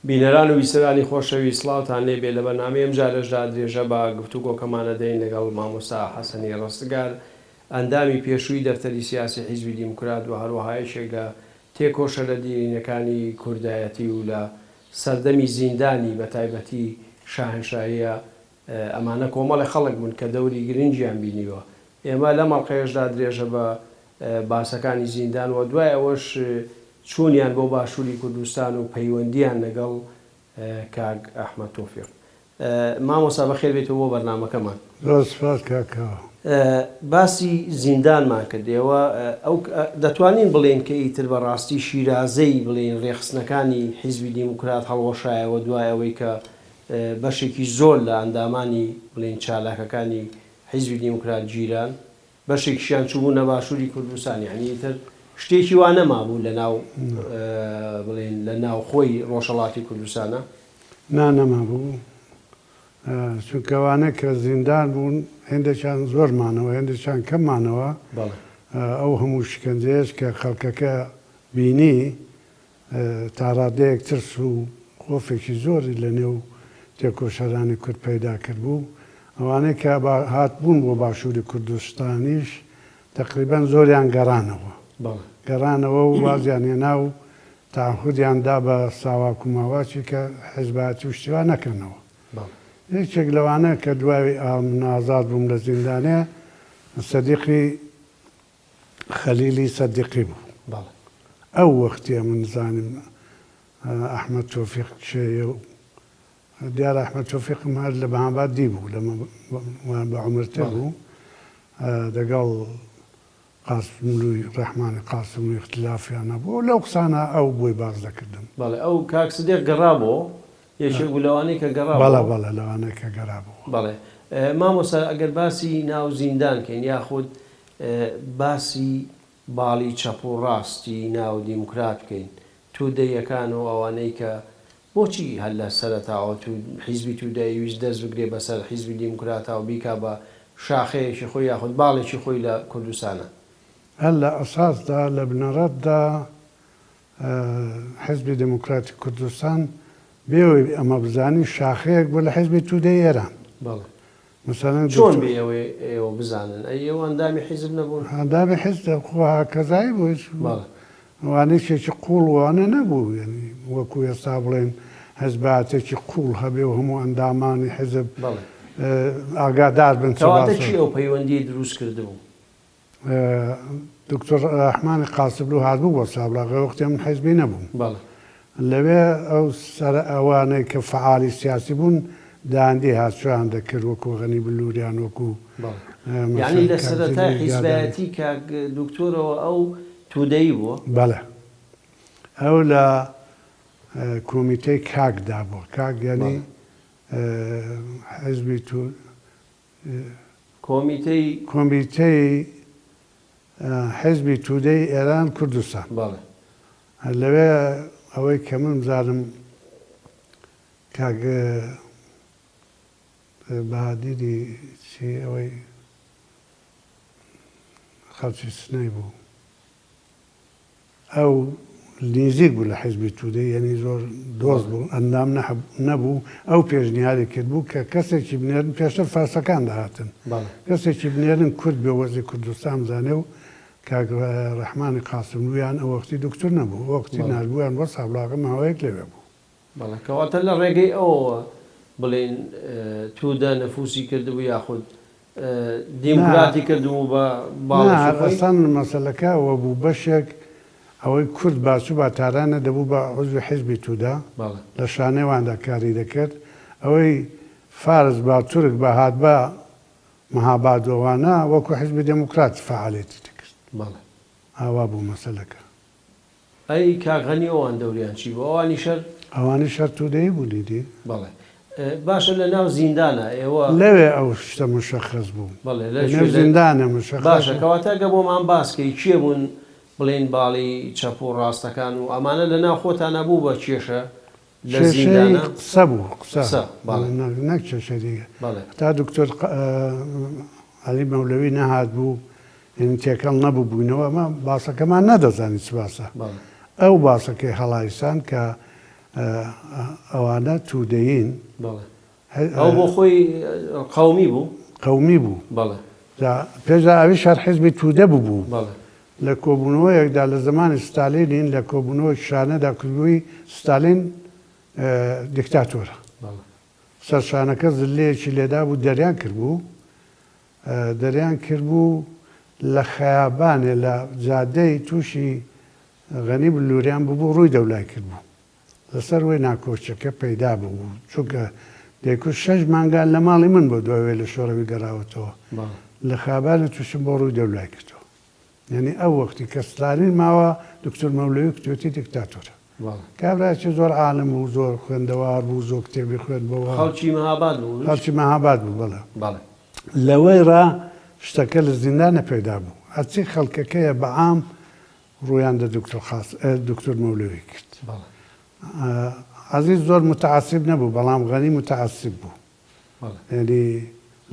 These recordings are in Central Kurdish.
بینەران و بیسەرانی خۆشەویست سڵاوتان لێ بێ لە بەرنامەی ئەم جارەشدا درێژە بە گفتوگۆکەمان ئەدەین لەگەڵ مامۆستا حەسەنی ڕەستگار ئەندامی پێشووی دەفتەری سیاسی حیزبی دیموکرات و هەروەها یەکێک لە تێکۆشەرە دیرینەکانی کوردایەتی و لە سەردەمی زیندانی بە تایبەتی شاهنشاهیە ئەمانە کۆمەڵێ خەڵک بوون کە دەوری گرنگیان بینیوە. ئێمە لەم ئەڵقەیەشدا درێژە بە باسەکانی زیندان و دوای ئەوەش چوونیان بۆ باشووری کوردستان و پەیوەندییان لەگەڵ کاک ئەحمەد تۆفیق. مامۆستا بەخێر بێیتەوە بۆ بەرنامەکەمان. زۆر سوپاس کاک کاوە. باسی زیندانمان کرد ئێوە ئەو دەتوانین بڵێین کە ئیتر بە ڕاستی شیرازەی بڵێین ڕێکخستنەکانی حیزبی دیموکرات هەڵوەشایەوە دوای ئەوەی کە بەشێکی زۆر لە ئەندامانی بڵێین چالاکەکانی حیزبی دیموکرات گیران، بەشێکیشیان چووبوونە باشووری کوردستان، یانی ئیتر شتێکی وا نەمابوو لە ناو بڵێین لە ناوخۆی ڕۆژهەڵاتی کوردستانا؟ نا نەمابوو، چونکە ئەوانەی کە زیندان بوون هێندێکیان زۆر مانەوە، هێندێکیان کەم مانەوە، ئەو هەموو شکەنجەیەش کە خەڵکەکە بینی تاڕادەیەک ترس و خۆفێکی زۆری لە نێو تێکۆشەرانی کورد پەیدا کردبوو. ئەوانەی کە هاتبوون بۆ باشووری کوردستانیش تەقریبەن زۆریان گەڕانەوە. گەڕانەوە و وازیان هێنا و تەعەهودیان دا بە ساواک و ماواکی کە حیزبایەتی و شتی وا نەکەنەوە. یەکێک لەوانە کە دوای من ئازاد بووم لە زیندانێ سەدیقی خەلیلی سەدیقی بوو. بەڵێ. ئەو وەختی ئەمن زانیم ئەحمەد تۆفیق کێیە و دیارە ئەحمەد تۆفیقم هەر لە مەهاباد دیبوو لە بە عومرتر بوو دەگەڵ قاسملووی ڕەحمانی قاسملووی ئیختلافیان هەبوو لەو قسانە ئەو بۆی باس دەکردم. بەڵێ ئەو کاک سدیق گەڕابۆوە یەکێک بوو لەوانەی کە گەڕابۆوە. بەڵێ بەڵێ لەوانەی کە گەرابۆوە. بەڵێ مامۆستا ئەگەر باسی ناو زیندان کەین یاخود باسی باڵی چەپ و ڕاستی ناو دیموکرات بکەین، تودەیەکان و ئەوانەی کە بۆچی هەر لە سەرەتاوە حیزبی تودە ئەیویست دەست بگرێ بەسەر حیزبی دیموکراتا و بیکا بە شاخەیەکی خۆی یاخود باڵێکی خۆی لە کوردستانا؟ هەر لە ئەساسدا، لە بنەڕەتدا حیزبی دێموکراتی کوردستان بێ ئەوەی ئەمە بزانی شاخەیەک بوو لە حیزبی تودەی ئێران. بەڵێ. مەسەلەن چۆن بێ ئەوەی ئێوە بزانن؟ ئەی ئێوە ئەندامی حیزب نەبوون؟ ئەندامی حیزب خۆ هاکەزایی بوو هیچ بەڵێ. وانەیەکی قووڵ وانە نەبوو یانی وەکوو ئێستا بڵێن حیزبایەتێکی قووڵ هەبێ و هەموو ئەندامانی حیزب بەڵێ. ئاگادار بن چ کەواتە باسە. کێ ئەو پەیوەندییەی دروست کردبوو؟ دکتۆر ڕەحمانی قاسملوو هاتبوو بۆ سابڵاغێ وەختی من حیزبی نەبووم. بەڵێ. لەوێ ئەو سەرە ئەوانەی کە فەعالی سیاسی بوون داندی هاتچۆیان دەکرد وەکوو غەنی بلووریان وەکوو بەڵێ. یانی مەسەلەن لە کاک سەرەتای جەلیل گادانی. حیزبایەتی کاک دکتۆرەوە ئەو توودەیی بووە؟ بەڵێ. ئەو لە کۆمیتەی کاک دا بووە. کاک یانی بەڵێ. حیزبی توو کۆمیتەی. کۆمیتەی حیزبی تودەی ئێران کوردستان. بەڵێ. لەوێ ئەوەی کە من بزانم کاک بەهادینی چی ئەوەی خەڵکی سنەی بوو. ئەو نیزیک بوو لە حیزبی تودەی یەنی زۆر دۆست بوو ئەندام نەبوو ئەو پێشنیاری کرد بوو کە کەسێکی بنێرن پێشتر فارسەکان دەهاتن کەسێکی بنێرن کورد بێ وەزی کوردستان بزانێ و کاک ڕەحمانی قاسملوویان ئەو وەختی دوکتور نەبوو ئەو وەختی ناردبوویان بۆ سابڵاغە ماوەیەک لەوێ بوو. بەڵێ کەواتە لە ڕێگەی ئەوەوە بڵێین تودە نفوسی کردبوو یاخود دیموکراتی کردبوو بە باڵێکی خۆی؟ نا ئەسڵەن مەسەلەکە ئەوە بوو بەشێک ئەوەی کورد با چووبا تارانێ دەبوو بە عوزوی حیزبی تودە لە شانەی واندا کاری دەکرد ئەوەی فارس با تورک با هاتبا مهاباد و ئەوانە وەکو حیزبی دێموکرات فەعالێتی دەکرد ئاوا بوو مەسەلەکە. ئەی کاک غەنی ئەوان دەوریان چی بوو ئەوانیش هەر. ئەوانیش هەر تودەیی بوون ئیدی. بەڵێ باشە لە ناو زیندانا ئێوە. لەوێ ئەو شتە مشەخەس بوو. بەڵێ لە لە نێو زیندانێ مشەخەس باشە کەواتە گە بۆمان باس کەی کێ بوون بڵێین باڵی چەپ و ڕاستەکان و ئەمانە لە ناو خۆتانا بوو بە کێشە لە کێشەی زیندانا؟ قسە بوو قسە قسە بەڵێ. نەک کێشەی دیکە. بەڵێ. هەتا دکتۆر عەلی مەولەوی نەهاتبوو یانی تێکەڵ نەبووبووینەوە ئەمە باسەکەمان نەدەزانی چ باسە. بەڵێ. ئەو باسەکەی هەڵایسان کە. ئەوانە تودەیین. بەڵێ. ئەو بۆ خۆی قەومی بوو؟ قەومی بوو. بەڵێ. جا پێشدا ئەویش هەر حیزبی تودە ببوو. بەڵێ. لە کۆبوونەوەیەکدا لە زەمانی ستالینین لە کۆبوونەوەی شانەدا کردبووی ستالین دیکتاتۆرە. بەڵێ. سەرشانەکە زللەیەکی لێدابوو دەریان کردبوو. دەریان کردبوو لە خەیابانێ لە جادەی تووشی غەنی بلوریان ببوو ڕووی دەولای کردبوو. لەسەر وەی ناکۆکیەکە پەیدا ببوو چونکە دەیکوت شەش مانگە لە ماڵی من بۆ دوای وەی لە شۆڕەوی گەڕاوەتەوە لە خابانە توشم بۆ ڕووی دەولای کردوە یانی ئەو وەختی کە ستالین ماوە دکتۆر مەولەوی کوتوێتی دیکتاتۆرە کابرایەکی زۆر عالم بوو زۆر خوێندەوار بوو زۆر کتێبی خوێندبۆوە خەڵکی مەهاباد بوو خەڵکی مەهاباد بوو بەڵێ بەڵێ لەوەی ڕا شتەکە لە زیندانە پەیدا بوو هەرچی خەڵکەکەیە بە عام ڕوویان دە دکتۆر قاس دکتۆر مەولەوی کرد. بەڵێ. عەزیز زۆر متعصب نەبوو بەڵام غەنی متعصب بوو. بەڵێ. یانی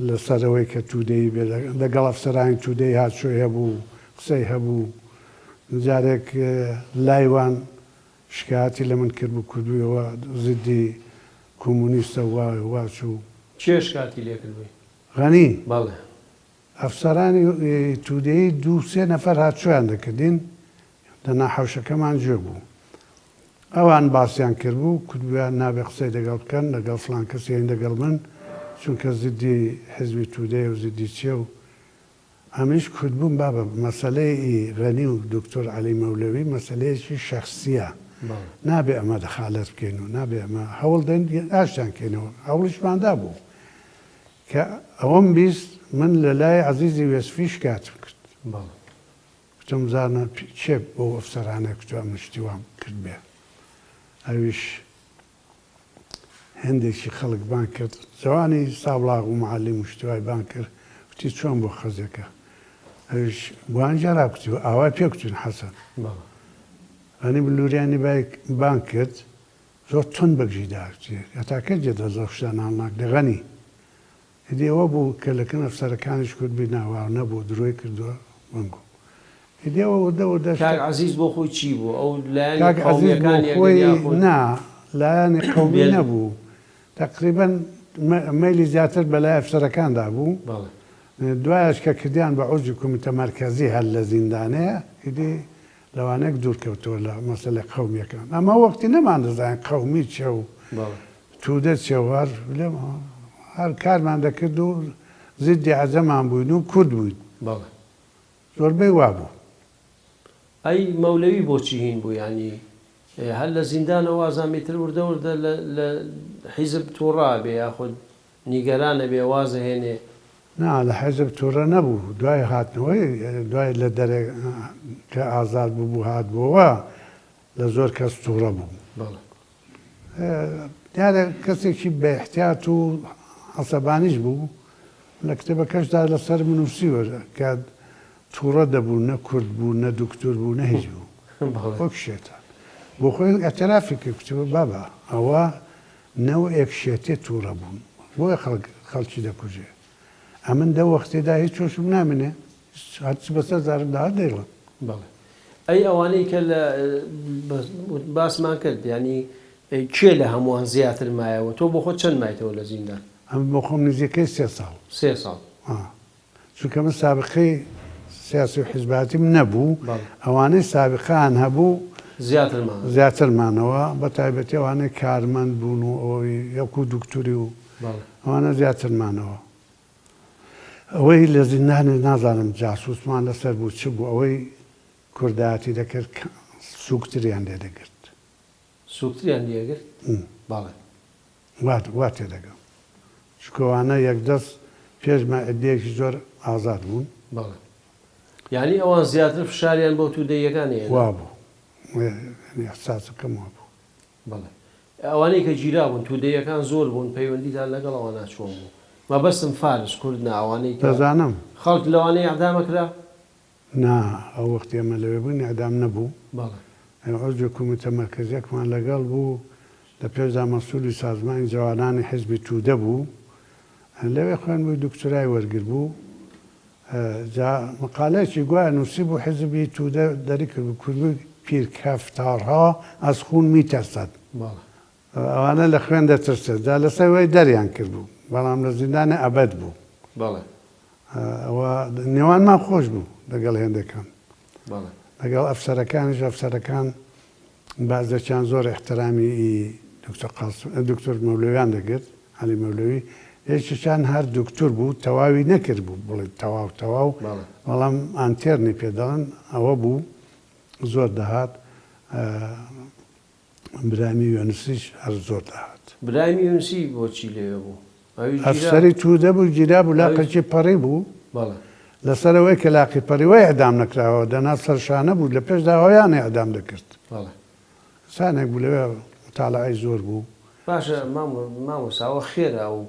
لە سەر ئەوەی کە تودەیی بێ لەگەڵ ئەفسەرانی تودەی هاتچۆی هەبوو، قسەی هەبوو. جارێک لای وان شکایەتی لە من کردبوو کردبووی ئەوە زیدی کۆمۆنیستە و وا چوو. کێ شکاتی لێ کردبووی؟ غەنی. بەڵێ. ئەفسەرانی تودەیی دوو سێ نەفەر هاتچۆیان دەکردین، لە ناحەوشەکەمان گوێ بوو. ئەوان باسیان کردبوو، کوتبوویان نابێ قسەی دەگەڵ بکەن، لەگەڵ فڵان کەس یان دەگەڵ من، چونکە زیدی حیزبی تودەیە و زیدی چیە و ئەمنیش کوتبووم بابە مەسەلەی غەنی و دوکتۆر عەلی مەولەوی مەسەلەیەکی شەخسیە، نابێ ئەمە دەخالەت بکەین و نابێ ئەمە هەوڵ دەین ئاشتیان کەینەوە، هەوڵیشمان دابوو. کە ئەوەم 20 من لە لای عەزیزی وێسفی شکاتم کرد. بەڵێ. گوتم زانە کێ بەو ئەفسەرانە کوتوە من شتی وام کردبێ. ئەویش هێندێکی خەڵک بانگ کرد، جەوانی سابڵاغ و معەلیم و شتی وای بانگ کرد، گوتی چۆن بوو خەزێکە؟ ئەویش بۆیان گێڕا کوتی ئاوای پێ کوتین حەسەن. بەڵێ. غەنی بلووریانی بانگ کرد، زۆر توند بەگژی داکچێ هەتا کەی جێ دەست لەو شتانە هەڵناگرێ غەنی ئیدی ئەوە بوو کە لە کن ئەفسەرەکانیش کورد بی نا وا نەبوو درۆی کردووە بەنگۆ ئیدی ئەوە وردە وردە کاک عەزیز بۆ خۆی چی بوو ئەو لایەنی کاک عەزیز بۆ قەومیەکانی ئەگەر خۆی یاخود نا لایەنی قەومی بێل نەبوو تەقریبەن مەیلی زیاتر بە لای ئەفسەرەکاندا بوو بەڵێ. دوایەش کە کردیان بە عوزی کومیتە مەرکەزی هەر لە زیندانێ ئیدی لەوانەک دوور کەوتەوە لە مەسەلەی قەومیەکان ئەمە وەختی نەماندەزانی قەومی چیە و تودە چیە و هەر هەر کارمان دەکرد و زیدی عەجەمان بووین و کورد بووین بەڵێ. زۆربەی وابوو. ئەی مەولەوی بۆچی هین بوو یانی هەر لە زیندانەوە وازانم ئیتر وردە وردە لە لە حیزب توڕە ئەبێ یاخود نیگەران ئەبێ واز ئەهێنێ. نا لە حیزب توڕە نەبوو دوای هاتنەوەی دوای لە دەرێ کە ئازاد ببوو هاتبۆوە لە زۆر کەس توڕە بوو. بەڵێ. دیارە کەسێکی بە ئیحتیات و عەسەبانیش بوو لە کتێبەکەشدا لەسەرم نووسیوە کە توڕە دەبوو نە کورد بوو نە دوکتور بوو نە هیچ بوو وەک شێتان بۆ خۆی ئیعترافی کرد کوتی بابا ئەوە نەوعێک شێتێ توڕە بوون بۆیە خەڵک خەڵکی دەکوژێ ئەمن دە وەختێدا هیچ هۆشم نامێنێ هەرچ بەسەر زارمدا هات دەیڵێم. بەڵێ ئەی ئەوانەی کە لە باسمان کرد یانی کێ لە هەمووان زیاتر مایەوە تۆ بۆ خۆت چەند مایتەوە لە زیندان؟ ئەمن بۆ خۆم نزیکەی سێ ساڵ. سێ ساڵ. چونکە من سابقەی سیاسی و حیزباتیم نەبوو، ئەوانەی سابقەیان هەبوو زیاتر مانەوە، بە تایبەتی ئەوانەی کارمەند بوون و ئەوەی یەکو دوکتوری و ئەوانە زیاتر مانەوە. ئەوەی لە زیندانی نازانم جاسوسمان لەسەر بوو چ بوو، ئەوەی کوردایەتی دەکرد سووکتریان لێ دەگرت. سووکتریان لێ ئەگرت؟ بەڵێ. وا وا تێدەگەم. چونکە ئەوانە یەکدەست پێش مە عدەیەکی زۆر ئازاد بوون. بەڵێ. یانی ئەوان زیاتر فشاریان بۆ تودەییەکان ئەهێنا؟ وا بوو. یانی ئیحساسەکەم وا بوو. بەڵێ. ئەوانەی کە گیرابوون، تودەییەکان زۆر بوون، پەیوەندیتان لەگەڵ ئەوانە چۆن بوو؟ مەبەستم فارس، کورد نا، ئەوانەی کە. دەزانم. خەڵک لەوانەیە ئیعدام ئەکرا؟ نا ئەو وەختی ئێمە لەوێ بووین ئیعدام نەبوو. بەڵێ. عوزوی کومیتە مەرکەزیەکمان لەگەڵ بوو، لە پێشدا مەسئولی سازمانی جەوانانی حیزبی توودە بوو. لەوێ خوێندبووی دوکتورای وەرگربوو. جا مقالەیەکی گوایە نووسیبوو حیزبی توودە دەریکردبوو کوردبووی پیر کەفتارها از خون میترسد. بەڵێ. ئەوانە لە خوێن دەترسێت جا لەسەر وەی دەریان کردبوو بەڵام لە زیندانێ ئەبەد بوو. بەڵێ. ئەوە نێوانمان خۆش بوو لەگەڵ هێندەکان. بەڵێ. لەگەڵ ئەفسەرەکانیش ئەفسەرەکان بەعزێکیان زۆر ئیحترامی ئی دکتۆر قاسم دکتۆر مەولەویان دەگرت عەلی مەولەوی یەکێکیان هەر دکتور بوو تەواوی نەکردبوو بڵێ تەواو تەواو بەڵێ. بەڵام ئانتێرنی پێ دەڵێن ئەوە بوو زۆر دەهات برایمی یۆنسیش هەر زۆر دەهات. برایمی یونسی بۆچی لەوێ بوو؟ ئەویش گیرا؟ ئەفسەری تودە بوو گیرا بوو ئەویش لاقێکی پەڕی بوو بەڵێ. لەسەر ئەوەی کە لاقی پەڕی وە ئیعدام نەکراوە دەنا سەر شانە بوو لە پێشدا ئەویان ئیعدام دەکرد. بەڵێ. کەسانێک بوو لەوێ موتالەعەی زۆر بوو. باشە مامۆستا ئەوە خێرە ئەو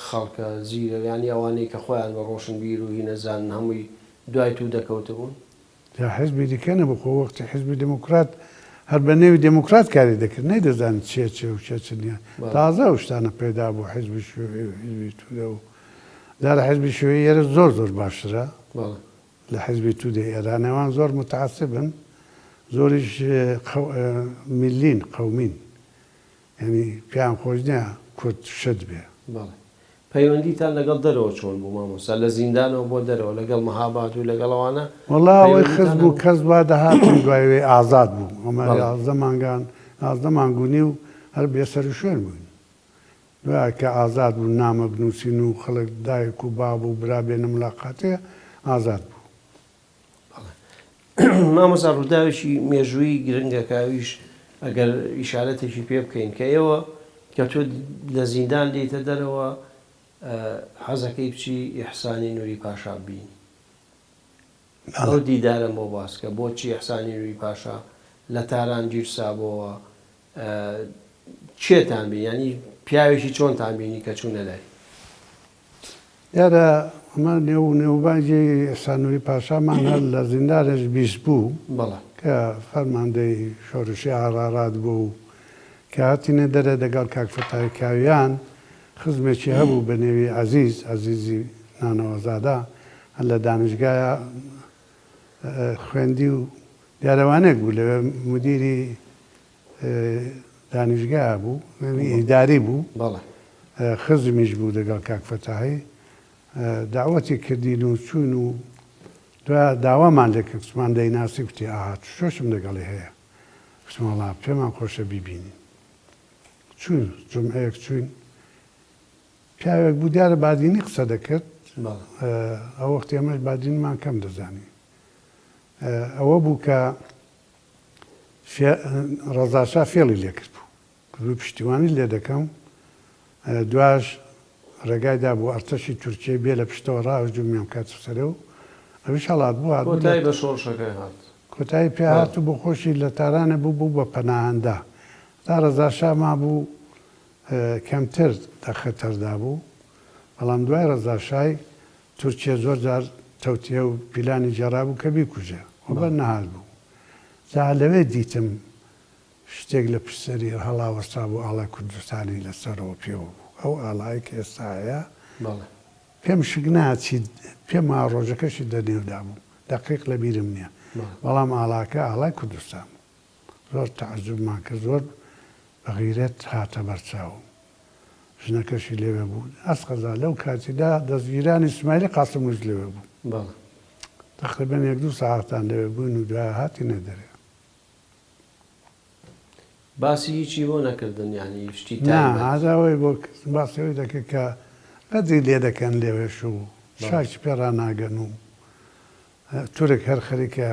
خەڵکە زیرە یانی ئەوانەی کە خۆیان بە ڕۆشنبیر و هی نەزانن هەمووی دوای توودە کەوتبوون؟ جا حیزبی دیکە نەبوو، خۆ وەختی حیزبی دێموکرات هەر بە نێوی دێموکرات کاری دەکرد، نەیدەزانی چێ چێ و چێ چ نییە. تازە ئەو شتانە پەیدا بوو، حیزبی شیوعی و حیزبی توودە و جارە حیزبی شیوعی ئێرە زۆر زۆر باشترە لە حیزبی توودەی ئێران، ئەوان زۆر موتەعەسیبن، زۆریش میللین، قەومین. یانی پێیان خۆش نیە کورد شت بێ. بەڵێ. پەیوەندیتان لەگەڵ دەرەوە چۆن بوو مامۆستا؟ لە زیندانەوە بۆ دەرەوە لەگەڵ مەهاباد و لەگەڵ ئەوانە وەڵا ئەوەی پەیوەندیتان خزم و هەبوو؟ کەس وا دەهاتن دوای وەی ئازاد بوو ئەمە بەڵێ. 11 مانگان 11 مانگ و نیو هەر بێسەروشوێن بووین دوای کە ئازاد بوو نامە بنووسین و خەڵک دایک و باب و برا بێنە ملاقاتێ ئازاد بوو. بەڵێ مامۆستا ڕووداوێکی مێژوویی گرنگە کە ئەویش ئەگەر ئیشارەتێکی پێ بکەین کە ئێوە کە تۆ لە زیندان دێیتە دەرەوە حەزەکەی بچی ئیحسانی نوری پاشا ببینی ئەو دیدارەم بۆ باسکە بۆچی ئیحسانی نوری پاشا لە تاران گیرسابۆوە کێتان بینی یانی پیاوێکی چۆنتان بینی کە چوونە لای؟ دیارە ئەمە نێو نێوبانگی ئیحسان نوری پاشامان هەر لە زیندانێش بیستبوو بەڵێ. کە فەرماندەی شۆرشی ئارارات بوو و کە هاتینە دەرێ دەگەڵ کاک فەتاحی کاویان خزمێکی هەبوو بە نێوی عەزیز، عەزیزی نانەوەزادە، هەر لە دانشگایا خوێندی و دیارە وانەیەک بوو لەوێ مودیری دانیشگا بوو ئیداری بوو خزمیش بوو لەگەڵ کاک فەتاحی داوەتی کردین و چوون و داوامان لێ کرد کوتمان دەیناسی کوتی ئاها شۆشم لەگەڵی هەیە کوتم وەڵا پێمان خۆشە بیبینین چوین جومعەیەک چوین پیاوێک بوو دیارە بادینی قسە دەکرد ئەو وەختی ئەمەش بادینمان کەم دەزانی ئەوە بوو کە ڕەزاشا فێڵی لێ کردبوو گوتبووی پشتیوانیت لێ دەکەم، دواش ڕێگای دابوو ئەرتەشی تورکیەی بێ لە پشتەوە ڕاهجومیان بکاتە سەرێ و ئەویش هەڵاتبوو هاتبوو لە کۆتایی بە شۆڕشەکەی هات. کۆتایی پێ هات و بۆ خۆشی لە تارانێ بوو بوو بە پەناهەندە. تا ڕەزاشا مابوو کەمتر دە خەتەردا بوو، بەڵام دوای ڕەزاشای تورکیە زۆر جار تەوتیە و پیلانی گێڕابوو کە بیکوژێ و بەر نەهاتبوو. جا لەوێ دیتم شتێک لە پشت سەری هەڵاوەسابوو ئاڵای کوردستانی لە سەرەوە پێوە بوو. ئەو ئاڵایەی کە ئێستا هەیە پێم شک نایە چی پێم وایە ڕۆژەکەشی دە نێودا بوو. دەقیق لە بیرم نییە. بەڵام ئاڵاکە ئاڵای کوردستان بوو. زۆر تەعەجوبمان کرد، زۆر بە غیرەت هاتە بەر چاوم. ژنەکەشی لەوێ بوو. ئەسقەزا لەو کاتیدا دەستگیرانی سمایلی قاسملووش لەوێ بوو. بەڵێ. تەقریبەن یەک دوو سەعاتان لەوێ بووین و دوایە هاتینە دەرێ. باسی هیچی بۆ نەکردن یانی شتی نا، تایبەت؟ هەر ئەوەی بۆ کردن. باسی ئەوەی دەکرد کە غەدری لێ دەکەن لەوێش و چاکی پێ ڕاناگەن و تورک هەر خەریکە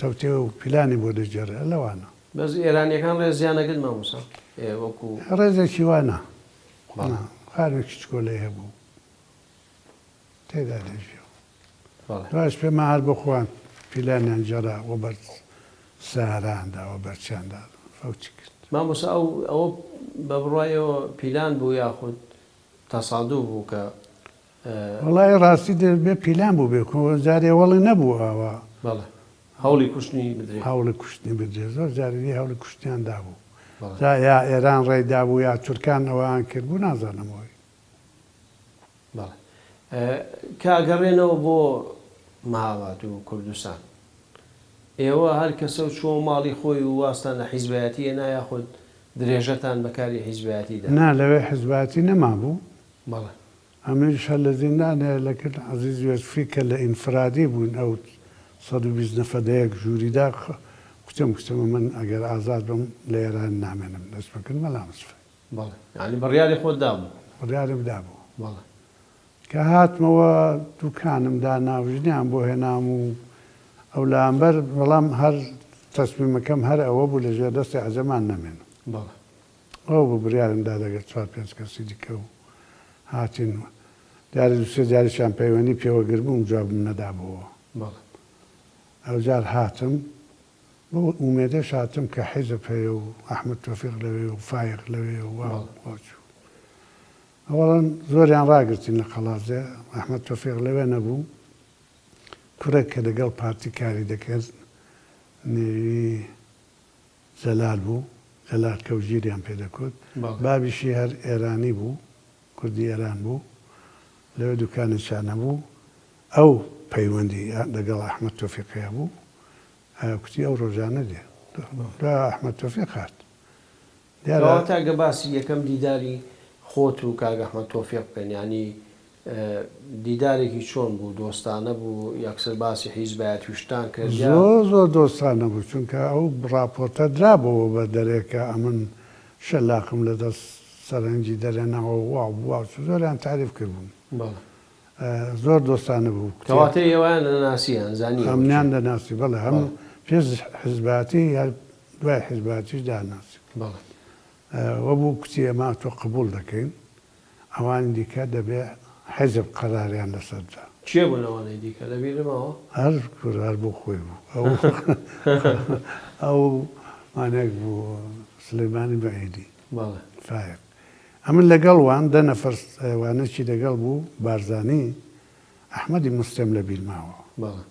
تەوتێ و پیلانی بۆ دەگێڕێ لەوانە. بەس ئێرانیەکان ڕێزیان ئەگرت مامۆستا؟ ئێ وەکو. ڕێزێکی وا نا. نا. خانوێکی چکۆلەی هەبوو تێدا دەژیا. دوایش پێمان هەر بۆ خۆیان پیلانیان گێڕا وەبەر سەیارەیان دا وەبەر چیان دا فەوتی کرد. مامۆستا ئەو ئەوە بە بڕوای ئێوە پیلان بوو یاخود تەسادوف بوو کە وەڵایی ڕاستی دەبێ پیلان بووبێ کۆ جارێ وەڵی نەبوو ئاوا. بەڵێ هەوڵی کوشتنی بدرێ. هەوڵی کوشتنی بدرێ زۆر جاری دی هەوڵی کوشتنیان دابوو جا یا ئێران ڕێی دابوو یا تورکان ئەوەیان کردبوو نازانم هۆی. بەڵێ کە ئەگەڕێنەوە بۆ مهاباد و کوردستان ئێوە هەر کەسەو چووە ماڵی خۆی و وازتان لە حیزبایەتی هێنا یاخود. درێژەتان بە کاری حیزبایەتی دا؟ نا لەوێ حیزبایەتی نەمابوو. بەڵێ. ئەمنیش هەر لە زیندانێ لەکن عەزیز یۆسفی کە لە ئینفرادی بووین ئەو 120 نەفەر دە یەک ژووریدا کوتم کوتم من ئەگەر ئازاد بم لە ئێران نامێنم دەچمە کن مەلا مستەفای. بەڵێ. یانی بڕیاری خۆت دابوو؟ بڕیارم دابوو. بەڵێ. کە هاتمەوە دوکانم دانا و ژنیان بۆ هێنام و ئەو لامبەر بەڵام هەر تەسمیمەکەم هەر ئەوە بوو لە ژێر دەستی عەجەمان نەمێنم. بەڵێ. ئەوە بوو بریارم دا لەگەڵ چوار پێنج کەسی دیکە و هاتین و دیارە دوو سێ جاریشیان پەیوەندی پێوە گربووم جوابم نەدابۆوە. بەڵێ. ئەوجار هاتم بەو ئومێدەش هاتم کە حیزب هەیە و ئەحمەد تۆفیق لەوێ و فایەق لەوێ و وا و وا چوو. ئەوەڵەن زۆریان ڕاگرتین لە قەڵادزێ، ئەحمەد تۆفیق لەوێ نەبوو، کوڕێک کە دەگەڵ پارتی کاری دەکرد نێوی جەلال بوو، جەلال کەوگیریان پێ دەکوت، بابیشی هەر ئێرانی بوو، کوردی ئێران بوو، لەوێ دوکانێکیان هەبوو، ئەو پەیوەندی دەگەڵ ئەحمەد تۆفیق هەبوو، کوتی ئەو ڕۆژانە دێ. دوای ئەحمەد تۆفیق هات. دیارە. کەواتە گە باسی یەکەم دیداری خۆت و کاک ئەحمەد تۆفیق بکەین یانی دیدارێکی چۆن بوو دۆستانە بوو یەکسەر باسی حیزبایەتی و شتان کرد یا. زۆر زۆر دۆستانە بوو چونکە ئەو ڕاپۆرتە درابۆوە بە دەرێ کە ئەمن شەلاقم لە دەست سەرهەنگی دەرێناوە و واو بوو واو چوو زۆریان تاریف کردبووم. بەڵێ. زۆر دۆستانە بوو. کەواتە ئێوەیان دەناسی یان زانیوە ئەمنیان دەناسی بەڵێ هەم پێش حیزبایەتی هەر دوای حیزبایەتیش داناسی. بەڵێ. وەبوو کوتی ئێمە تۆ قبووڵ دەکەین ئەوانی دیکە دەبێ حیزب قەراریان لەسەر دا. کێ بوون ئەوانەی دیکە لە بیرت ماوە؟ هەر کورد هەر بۆ خۆی بوو. ئەو ئەو مانێک بوو سولەیمانی بەعیدی. بەڵێ. فایەق. ئەمن لەگەڵ وان دە نەفەر وانەکی لەگەڵ بوو بارزانی ئەحمەدی مستێم لە بیر ماوە. بەڵێ.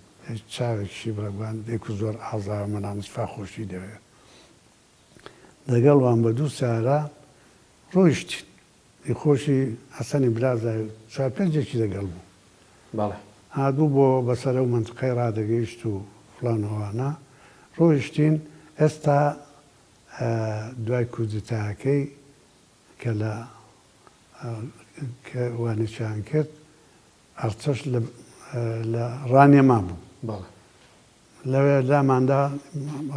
چاوێکیشی بڕەگوان دێک و زۆر ئازاوە مەلا مستفا خۆشی دەوێ. لەگەڵ وان بە دوو سارا ڕۆیشتین. ئی خۆشی حەسەنی برازای و چوار پێنجێکی لەگەڵ بوو. بەڵێ. هاتبوو بۆ بەسەر ئەو مەنتقەی ڕادەگەیشت و فڵان و ئەوانە. ڕۆیشتین. ئێستا دوای کودتاکەی کە لە کە وانێکیان کرد ئەرتەش لە لە ڕانیە مابوو. بەڵێ. لەوێ لاماندا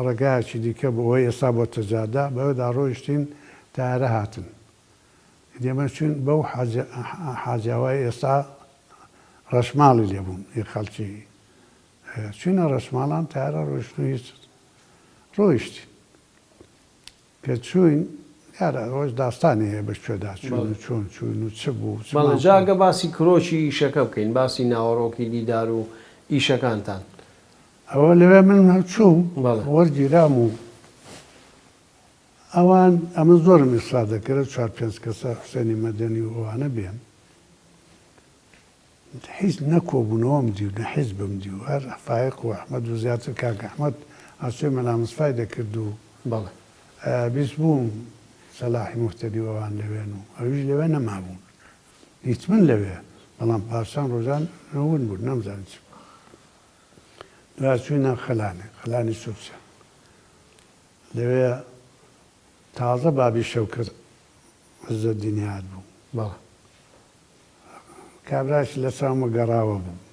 ڕێگایەکی دیکە بوو ئەوەی ئێستا بۆتە جادە، بەوێدا ڕۆیشتین تەیارە هاتن. ئیدی ئێمە چووین بەو حاجیاوای ئێستا ڕەشماڵی لێ بوون ئی خەڵکی چووینە ڕەشماڵان تەیارە ڕۆیشتن و هیچ ڕۆیشتین. کە چووین دیارە ئەوەش داستانی هەیە بە کوێدا چووین و چۆن چووین و چ بوو و چمان بەڵێ جا کرد. گە باسی کرۆکی ئیشەکە بکەین باسی ناوەڕۆکی دیدار و ئیشەکانتان. ئەوە لەوێ من هەر چووم بەڵێ. وەرگیرام و ئەوان ئەمن زۆرم ئیسرار دەکرد چوار پێنج کەسە حوسێنی مەدەنی و ئەوانە بێن. هیچ نە کۆبوونەوەم دی و نە حیزبم دی و هەر فایەق و ئەحمەد و زیاتر کاک ئەحمەد ئاسۆی مەلا مستفای دەکرد و بەڵێ. بیستبووم سەلاحی موهتەدی و ئەوان لەوێن و ئەویش لەوێ نەمابوون. دیتمن لەوێ، بەڵام پاشان ڕۆژان ون بوون نەمزانی چ بوو. دوای چووینە خەلانێ، خەلانی سورچە. لەوێ تازە بابی شەوکەت عزەدینی هاتبوو. بەڵێ. کابراش لە چاومە گەڕاوە بوو.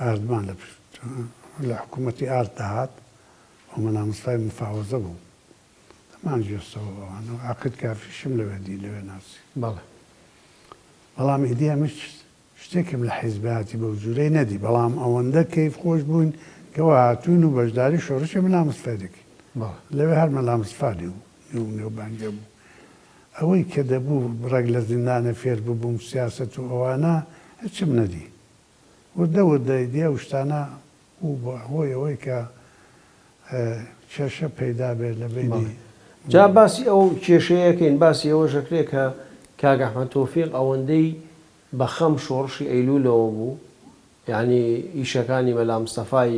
ئاردمان لە پشت لە حکوومەتی ئارد دەهات و مەلا مستەفای مفاوەزە بوو. دەمان گوێستەوە ئەوان و عەقید کافیشم لەوێ دی، لەوێ ناسی. بەڵێ. بەڵام ئیدی ئەمش شتێکم لە حیزبایەتی بەو جورەی نەدی، بەڵام ئەوەندە کەیف خۆش بووین کەوا هاتووین و بەشداری شۆڕشی مەلا مستەفای دەکەین. بەڵێ. لەوێ هەر مەلا مستەفا نێو نێو نێوبانگێ بوو. ئەوەی کە دەبوو ڕێک لە زیندانێ فێر ببووم سیاسەت و ئەوانە هیچم نەدی. وردە وردە ئیدی ئەو شتانە بوو بە هۆی ئەوەی کە کێشە پەیدا بێت لە بەینی. بەڵێ. جا باسی ئەو کێشەیە کەین، باسی ئەوەش ئەکرێ کە کاک ئەحمەد تۆفیق ئەوەندەی بە خەم شۆڕشی ئەیلوولەوە بوو، یانی ئیشەکانی مەلا مستەفای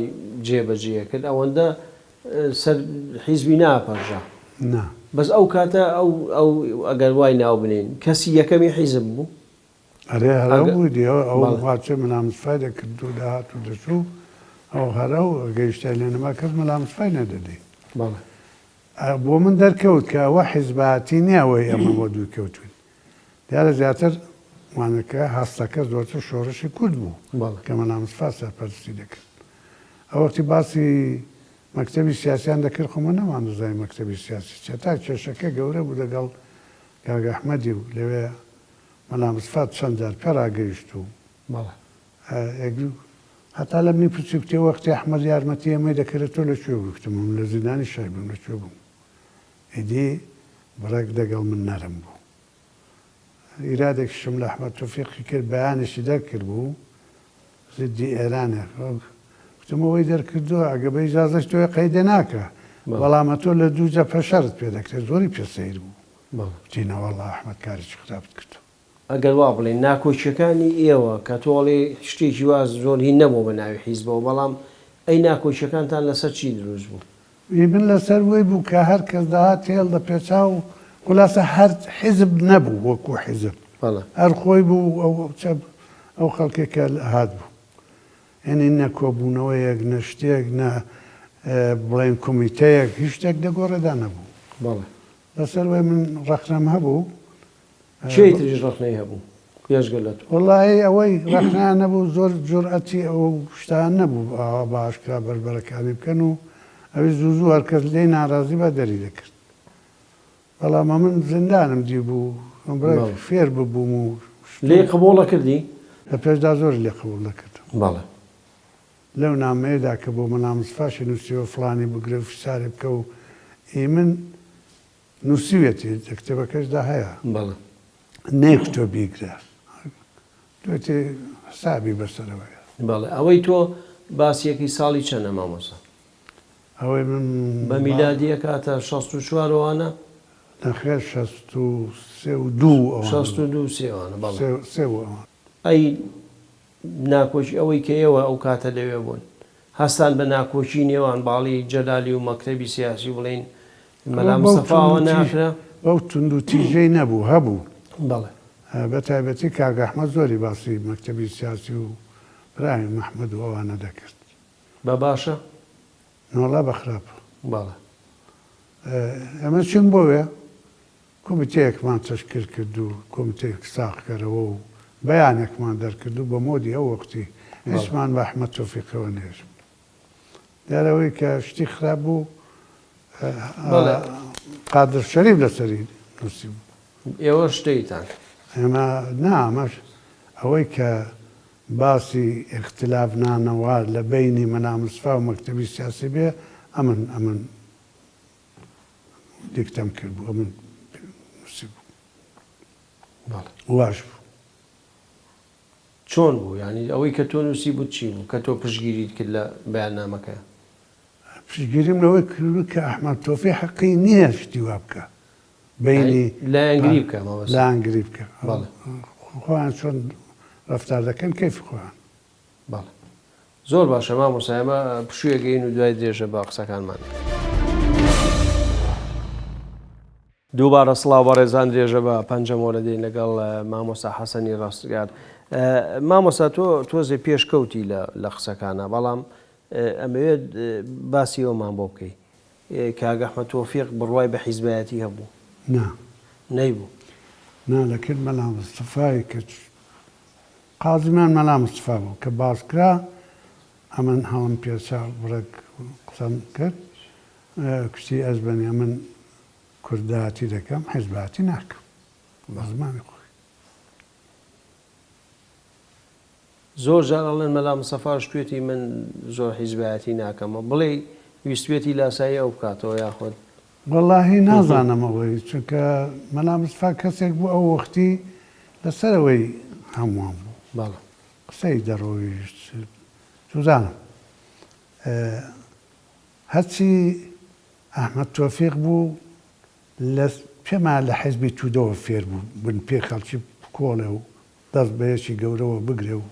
جێ بە جێ ئەکرد، ئەوەندە سەر حیزبی ناپەرژا. نا. بەس ئەو کاتە ئەو ئەو ئەگەر وای ناو بنێین کەسی یەکەمی حیزب بوو. ئەرێ هەر ئەو بوو دی ئەو ئەو قاچەی مەلا مستەفای دەکرد و دەهات و دەچوو ئەو هەر ئەو گەیشتای لێ نەما کەس مەلا مستەفای نەدەدی. بەڵێ. بۆ من دەرکەوت کە ئەوە حیزبایەتی نییە ئەوەی ئێمە بۆ دوور کەوتووین. دیارە زیاتر وانەکە هەستەکە زۆرتر شۆڕشی کورد بوو کە مەلا مستەفا سەرپەرستی دەکرد. ئەو وەختی باسی مەکتەبی سیاسیان دەکرد خۆ مە نەماندەزانی مەکتەبی سیاسی چیە تا کێشەکە گەورە بوو دەگەڵ کاک ئەحمەدی و لەوێ مەلا مستەفا چەند جار پێ ڕاگەیشت و یەک دوو هەتا لە منی پرسی کوتی وەختی ئەحمەد یارمەتی ئێمەی دەکرد تۆ لە کوێ بووی کوتم من لە زیندانی شای بووم لە کوێ بووم ئیدی بڕێک دەگەڵ من نەرم بوو ئیرادێکیشم لە ئەحمەد تۆفیقی کرد بەیانێکی دەرکردبوو زدی ئێرانێ کوتم ئەوەی دەرکردووە ئەگە بە ئیجازەش تۆ قەیدێ ناکا بەڵام ئەتۆ لە دوو جەبهە شەرت پێ دەکرێت زۆری پێ سەیر بوو کوتی نەوەڵا ئەحمەد کارێکی خراپت کردووە. ئەگەر وا بڵێین ناکۆکیەکانی ئێوە کە تۆ ئەڵێی شتێکی وا زۆر هین نەبووە بە ناوی حیزبەوە بەڵام ئەی ناکۆکیەکانتان لەسەر چی دروست بوو؟ ئی من لەسەر وەی بوو کە هەر کەس دەهات تێل دەپێچا و خولاسە هەر حیزب نەبوو وەکوو حیزب هەر خۆی بوو ئەو چەپ ئەو خەڵکێک کە هات بوو یانی نە کۆبوونەوەیەک نە شتێک نە بڵێن کومیتەیەک هیچ شتێک لە گۆڕێدا نەبوو. بەڵێ. لەسەر وەی من ڕەخنەم هەبوو. کێی تریش ڕەخنەی هەبوو بێجگە لە تۆ؟ وەڵاهی ئەوەی ڕەخنەیان نەبوو زۆر جورئەتی ئەو شتانە نەبوو ئاوا بە ئاشکرا بەربەرەکانی بکەن و ئەویش زوو زوو هەر کەس لێی ناڕازی با دەری دەکرد. بەڵام ئەمن زیندانم دیبوو بڕێک فێر ببووم و شت لێی قبووڵ ئەکردی؟ لە پێشدا زۆری لێ قبووڵ دەکردم. بەڵێ. لەو نامەیەدا کە بۆ مەلا مستەفاشی نووسیوە فڵانی بگرە و فیساری بکە و ئی من نووسیویەتی لە کتێبەکەشدا هەیە. بەڵێ. نەیکوتوە بیگرە. دوێتی حسابی بەسەرەوەیە. بەڵێ. ئەوەی تۆ باسیەکەی ساڵی چەنە مامۆستا؟ ئەوەی من. بە میلادی ئەکاتە 64 ئەوانە؟ نەخێر 63 و دوو ئەوانە. 62 و سێ ئەوانە بەڵێ. سێ و ئەوانە. ئەی ناکۆکی ئەوەی کە ئێوە ئەو کاتە لەوێ بوون هەستان بە ناکۆکی نێوان باڵی جەلالی و مەکتەبی سیاسی و بڵێین مەلا مستەفا ئەوە ناکرا؟ بەو توندوتیژەی نەبوو، هەبوو. بەڵێ. بە تایبەتی کاک ئەحمەد زۆری باسی مەکتەبی سیاسی و برایم ئەحمەد و ئەوانە دەکرد. بە باشە؟ نەوەڵا بە خراپ. بەڵێ. ئێمە چووین بۆ وێ، کۆمیتەیەکمان تەشکیل کرد و کۆمیتەیەک ساغکەرەوە و بەیانێکمان دەرکرد و بە مۆدی ئەو وەختی هیچمان بە ئەحمەد تۆفیقەوە نەهێشت. دیارە ئەوەی کە شتی خراپ بوو قادر شەریف لەسەری نووسیبوو. ئێوەش دەیتان؟ ئێمە نا، ئەمەش ئەوەی کە باسی ئیختلاف نانەوە لە بەینی مەلا مستەفا و مەکتەبی سیاسی بێ، ئەمن ئەمن دیکتەم کردبوو، ئەمن نووسیبوو. بەڵێ. واش بوو. چۆن بوو؟ یانی ئەوەی کە تۆ نووسیبووت چی بوو کە تۆ پشتگیریت کرد لە بەیاننامەکە؟ پشتگیریم لەوەی کردبوو کە ئەحمەد تۆفیق حەقی نییە شتی وا بکا. بەینی لایەنگری بکا مامۆستا. لایەنگری بکا. بەڵێ. خۆیان چۆن ڕەفتار دەکەن کەیفی خۆیان. بەڵێ. زۆر باشە مامۆستا ئێمە پشوویەک ئەین و دوای درێژە بە قسەکانمان. دووبارە سڵاو بەڕێزان درێژە بە پەنجەمۆ دەدەین لەگەڵ مامۆستا حەسەنی ڕاستگار. مامۆستا تۆ تۆزێ پێشکەوتی لە قسەکانە بەڵام ئەمەوێت باسی ئەومان بۆ بکەی کاک ئەحمەد تۆفیق بڕوای بە حیزبایەتی هەبوو؟ نا. نەیبوو؟ نا لە کرد مەلا مستەفای کە قازیمان مەلا مستەفا بوو کە باس کرا ئەمن هەڵم پێچا بڕێک قسەم کرد کوتی ئەزبەنی ئەمن کوردایەتی دەکەم حیزبایەتی ناکەم بە زمانی خۆی. زۆر جار ئەڵێن مەلا مستەفا شتوێتی من زۆر حیزبایەتی ناکەمەوە بڵێی ویستوێتی لاسایی ئەو بکاتەوە یاخود. وەڵاهی نازانم ئەوەی چونکە مەلا مستەفا کەسێک بوو ئەو وەختی لە سەرەوەی هەمووان بوو بەڵێ. قسەی دەڕۆیشت چوزانم هەرچی ئەحمەد تۆفیق بوو لە پێمان لە حیزبی تودەوە فێر بوو بن پێ خەڵکی بکۆڵێ و دەست بە یەکی گەورەوە بگرێ و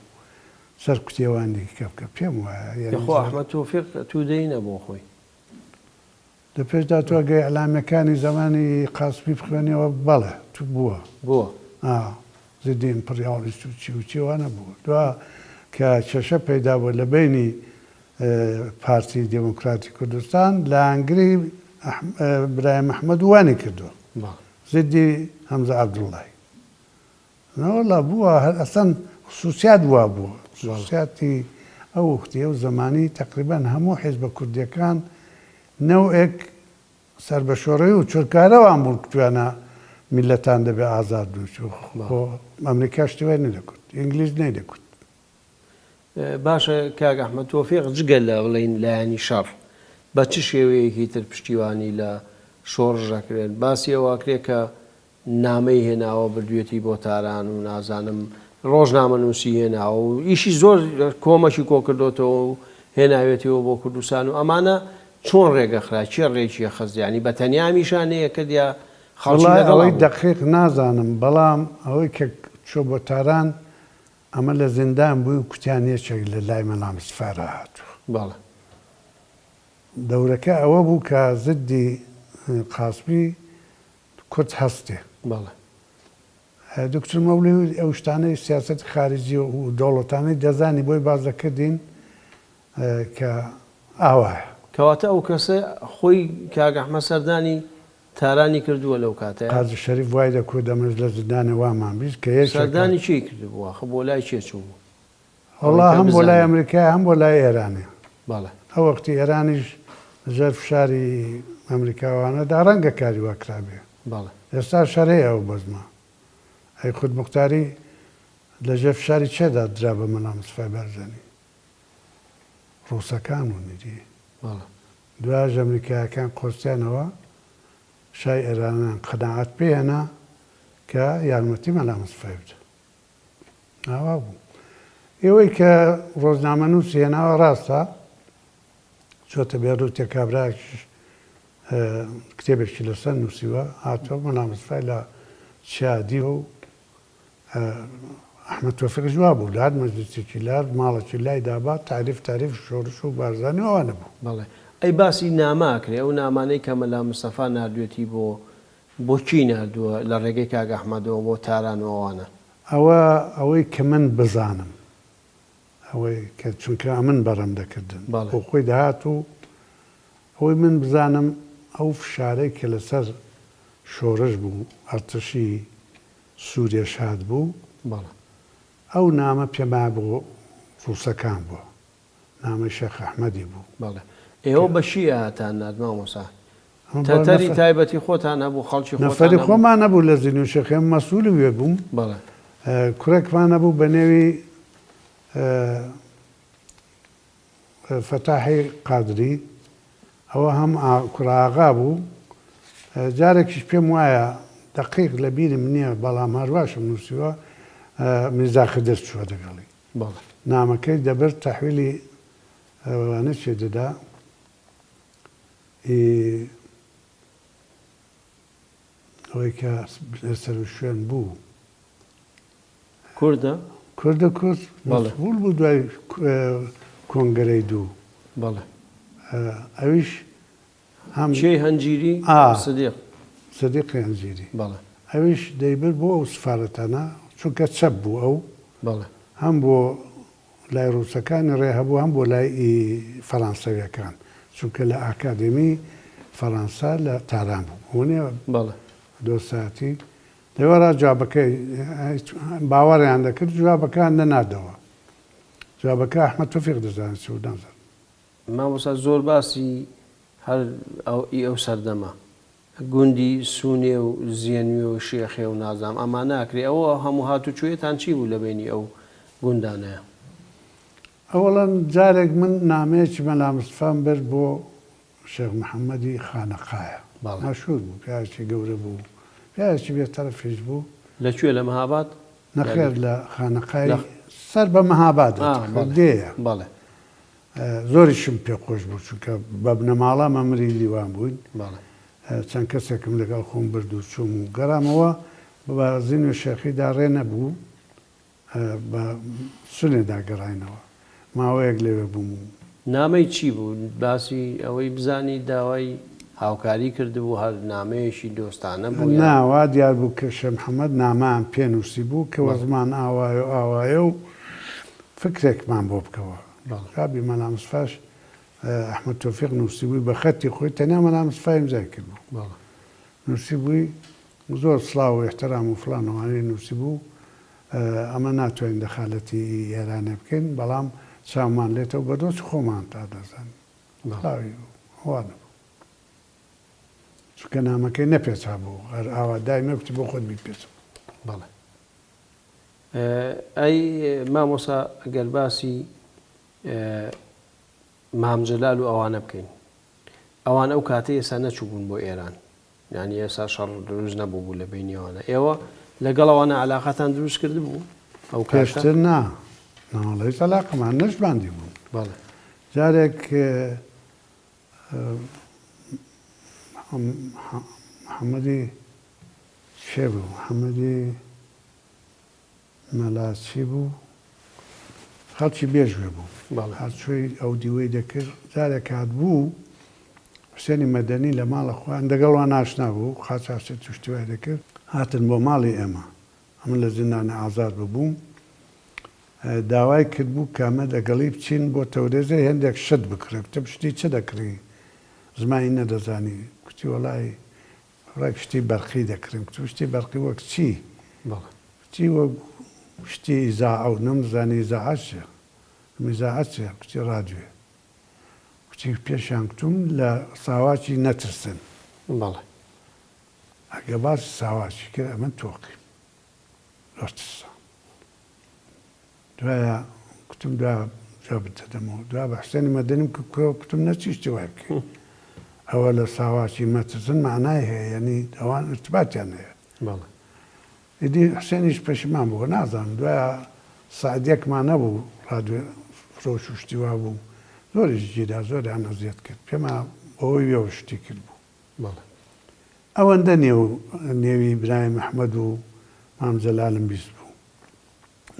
سەر کوتێوان دیکە بکە پێم وایە یانی خۆ ئەحمەد تۆفیق تودەیی نەبوو خۆی. لە پێشدا تۆ ئەگەر ئیعلامیەکانی زەمانی قاسمی بخوێنیەوە بەڵێ تو بووە. بووە. ئا زدی ئیمپڕیاڵیست و چی و چی وانە بووە. دوا کە کێشە پەیدا بووە لە بەینی پارتی دێموکراتی کوردستان لایەنگری. برایم ئەحمەد و وانی کردووە زدی هەمزە عەبدوڵڵای. نەوەڵا بووە هەر ئەسڵەن خسوسیات وا بووە خسوسیاتی ئەو وەختی ئەو زەمانی تەقریبەن هەموو حیزبە کوردیەکان نەوعێک سەر بە شۆڕەوی و چۆرکارەوان بوون کوتویانە میللەتان دەبێ ئازاد بن خۆ ئەمریکا شتی وای نەدەکوت ئینگلیز نەیدەکوت. باشە کاک ئەحمەد تۆفیق جگە لە بڵێین لایەنی شەڕ بە چ شێوەیەکی تر پشتیوانی لە شۆڕش ئەکرێت؟ باسی ئەوە ئەکرێت کە نامەی هێناوە بردوێتی بۆ تاران و نازانم ڕۆژنامەنووسی هێناوە و ئیشی زۆر کۆمەکی کۆکردۆتەوە و هێناوێتیەوە بۆ کوردستان و ئەمانە چۆن ڕێگەخرا کێ ڕێکی خست یانی بە تەنیا ئەمیشا نەیەکرد یا خەڵکی وەڵای لەگەڵا ئەوەی بوو؟ دەقیق نازانم بەڵام ئەوەی کە چۆ بۆ تاران ئەمە لە زیندان بووین کوتیان یەکێک لە لای مەلا مستفا را هاتووە. بەڵێ. دەورەکە ئەوە بوو کە زدی قاسمی کورد هەستێ. بەڵێ. دکتور مەولوی ئەو شتانەی سیاسەتی خارجی و دەوڵەتانەی دەزانی بۆی باس دەکردین کە ئاوایە. کەواتە ئەو کەسە خۆی کاک ئەحمەد سەردانی تارانی کردووە لەو کاتەیا؟ قازی شەریف وای دەکوت ئەمەش لە زیندانێ وامان 20 کە یەکێکە. سەردانی کێی کردبوو ئاخە بۆ لای کێ چووبوو؟ ئەوەی وەڵا کە هەم بۆ لای بزانین. ئەمریکایە هەم بۆ لای ئێرانێ. بەڵێ. ئەو وەختی ئێرانیش لە ژێر فشاری ئەمریکاوانەدا ڕەنگە کاری وا کرابێ. بەڵێ. ئێستاش هەر هەیە ئەو بەزمە. ئەی خودموختاری لە ژێر فشاری کێدا درا بە مەلا مستەفای بارزانی؟ ڕووسەکان بوون ئیدی. بەڵێ. دوایش ئەمریکایەکان قۆستیانەوە شای ئێرانیان قەناعەت پێ هێنا کە یارمەتی مەلا مستەفای بدە. ئاوا بوو. ئێوەی کە ڕۆژنامەنووسی هێناوە ڕاستە چۆتە بێروتێ کابرایەکیش کتێبێکی لەسەر نووسیوە هاتووە مەلا مستەفای لە چیا دیوە و ئەحمەد تۆفیقیش وا بوو لە هەر مەجلیسێکی لە هەر ماڵێکی لای دابا تاریف تاریف شۆرش و بارزانی و ئەوانە بوو. بەڵێ ئەی باسی نامە ئەکرێ ئەو نامانەی کە مەلا مستەفا ناردوێتی بۆ بۆ کی ناردووە لە ڕێگەی کاک ئەحمەدەوە بۆ تاران و ئەوانە؟ ئەوە ئەوەی کە من بزانم ئەوەی کە چونکە ئەمن بەڕێم دەکردن بەڵێ. بۆ خۆی دەهات و ئەوەی من بزانم ئەو فشارەی کە لەسەر شۆرش بوو ئەرتشی سوریەش هاتبوو، بەڵێ. ئەو نامە پێمایە بۆ ڕووسەکان بووە، نامەی شێخ ئەحمەدی بوو. بەڵێ. ئێوە بە چی ئەتان نارد مامۆستا؟ ئەمە بۆ تەتەری نەفەر. تایبەتی خۆتان هەبوو، خەڵکی خۆتان نەفەری هەبوو؟ خۆمان هەبوو لە زینو شێخ، ئێمە مەسئولی وێ بووم. بەڵێ. کوڕێکمان هەبوو بە نێوی فەتاحی قادری، ئەوە هەم کوڕە ئاغا بوو، جارێکیش پێم وایە دەقیق لە بیرم نییە بەڵام هەرواشم نووسیوە میرزا خدر چووە دەگەڵی. بەڵێ. نامەکەی دەبرد تەحویلی ئەوانە چێ دەدا ئی ئەوەی کە سەروشوێن بوو. کوردە؟ کوردە کورد بەڵێ. مەسئول بوو دوای کۆنگرەی دوو. بەڵێ. ئەویش هەم. کێی هەنجیری؟ ئا. سدیق. سدیقی هەنجیری. بەڵێ. ئەویش دەیبرد بۆ ئەو سفارەتانە چونکە چەپ بوو ئەو. بەڵێ. هەم بۆ لای ڕووسەکانی ڕێ هەبوو هەم بۆ لای فەڕانسەویەکان چونکە لە ئاکادێمی فەڕانسە لە تاران بوو. ئەوە نیە بەڵێ. دۆستایەتی لەوێڕا جوابەکەی باوەڕیان دەکرد جوابەکەیان دەناردەوە. جوابەکە ئەحمەد تۆفیق دەزانێت چ بوو نازانم. مامۆستا زۆر باسی هەر ئەو ئی ئەو سەردەمە گوندی سونێ و زیەنوێ و شێخێ و نازانم ئەمانە ئەکرێ ئەوە هەموو هاتوچۆیەتان چی بوو لە بەینی ئەو گوندانەیا؟ ئەوەڵەن جارێک من نامەیەکی مەلا مستەفام برد بۆ شێخ محەمەدی خانەقایە بەڵێ. مەشهور بوو پیاوێکی گەورە بوو پیاوێکی بێ تەرەفیش بوو. لە کوێ لە مەهاباد؟ نەخێر لە خانەقای لە. سەر بە مەهاباد ئا بەڵێ دێیە. بەڵێ. زۆریشم پێ خۆش بوو چونکە بە بنەماڵە مەمری لیوان بووین. بەڵێ. چەند کەسێکم لەگەڵ خۆم برد و چووم و گەڕامەوە بە زینوێ شێخیدا ڕێ نەبوو. بە سنێدا گەڕاینەوە. ماوەیەک لەوێ بووم و. نامەی چی بوو؟ باسی ئەوەی بزانی داوای هاوکاری کردبوو هەر نامەیەکی دۆستانە بوو یان؟ نا، وا دیار بوو کە شێخ محەمەد نامەیان پێ نووسیبوو کە بەڵێ. وەزمان ئاوایە و ئاوایە و فکرێکمان بۆ بکەوە. بەڵێ. جوابی مەلا مستەفاش. ئەحمەد تۆفیق نووسیبووی بە خەتی خۆی تەنیا مەلا مستەفا ئیمزای کردبوو. بەڵێ. نووسیبووی زۆر سڵاو و ئیحترام و فڵان و ئەوانەی نووسیبوو ئەمە ناتوانین دەخالەتی ئێرانێ بکەین بەڵام چاومان لێتە و بە دۆستی خۆمانتا دەزانین. سڵاوی ئەوانە بوو. چونکە نامەکەی نەپێچابوو هەر ئاوا دایمە کوتی بۆ خۆت بیپێچە. بەڵێ. ئەی مامۆستا گەر باسی مام جەلال و ئەوانە بکەین ئەوان ئەو کاتەی ئێستا نەچووبوون بۆ ئێران یانی ئێستا شەڕ دروست نەبوو بوو لە بینی ئەوانە ئێوە لەگەڵ ئەوانە علاقەتان دروست کرد بوو ئەو کاتە؟ پێشتر نا ناوەڵا هیچ علاقەمان نەشمان دیبوو بەڵێ. جارێک محەممەدی کێ بوو محەممەدی مەلا چی بوو خەڵکی بێژوێ بوو بەڵێ. هاتچۆی ئەو دیوەی دەکرد جارێک هاتبوو حوسێنی مەدەنی لە ماڵە خۆیان دەگەڵ وان ئاشنا بوو قاچاخچێتی و شتی وای دەکرد هاتن بۆ ماڵی ئێمە ئەمن لە زیندانی ئازاد ببووم داوای کردبوو کە ئەمە دەگەڵی بچین بۆ تەورێزێ هێندێک شت بکڕێ کوتم شتی چ دەکڕی زمانی نەدەزانی کوتی وەڵای ڕێک شتی بەرقی دەکڕیم کوتم شتی بەرقی وەک چی بەڵێ. کوتی وەک شتی ئیزاعە و نەمدەزانی ئیزاعە چیە کوتم ئیزاعە چیە کوتی ڕادیۆیە کوتی پێشیان کوتم لە ساواکی نەترسن بەڵێ. ئەگە باسی ساواکی کرد ئەمن تۆقیم زۆر ترسام دوایە کوتم دوا جوابت دەدەمەوە دوا بە حوسێنی مەدەنیم کرد کوڕە کوتم نەچی شتی وای بکەی ئەوە لە ساواکی مەترسن مەعنای هەیە یەنی ئەوان ئیرتباتیان هەیە بەڵێ. ئیدی حوسێنیش پەشیمان بووە نازانم دوایە سەعدیەکمان نەبوو ڕادیۆ فرۆش و شتی وا بوو زۆریش گیرا زۆریان ئەزیەت کرد پێما بەهۆی ویەوە شتی کرد بوو. بەڵێ. ئەوەندە نێو نێوی برایم ئەحمەد و مام جەلالم بیستبوو.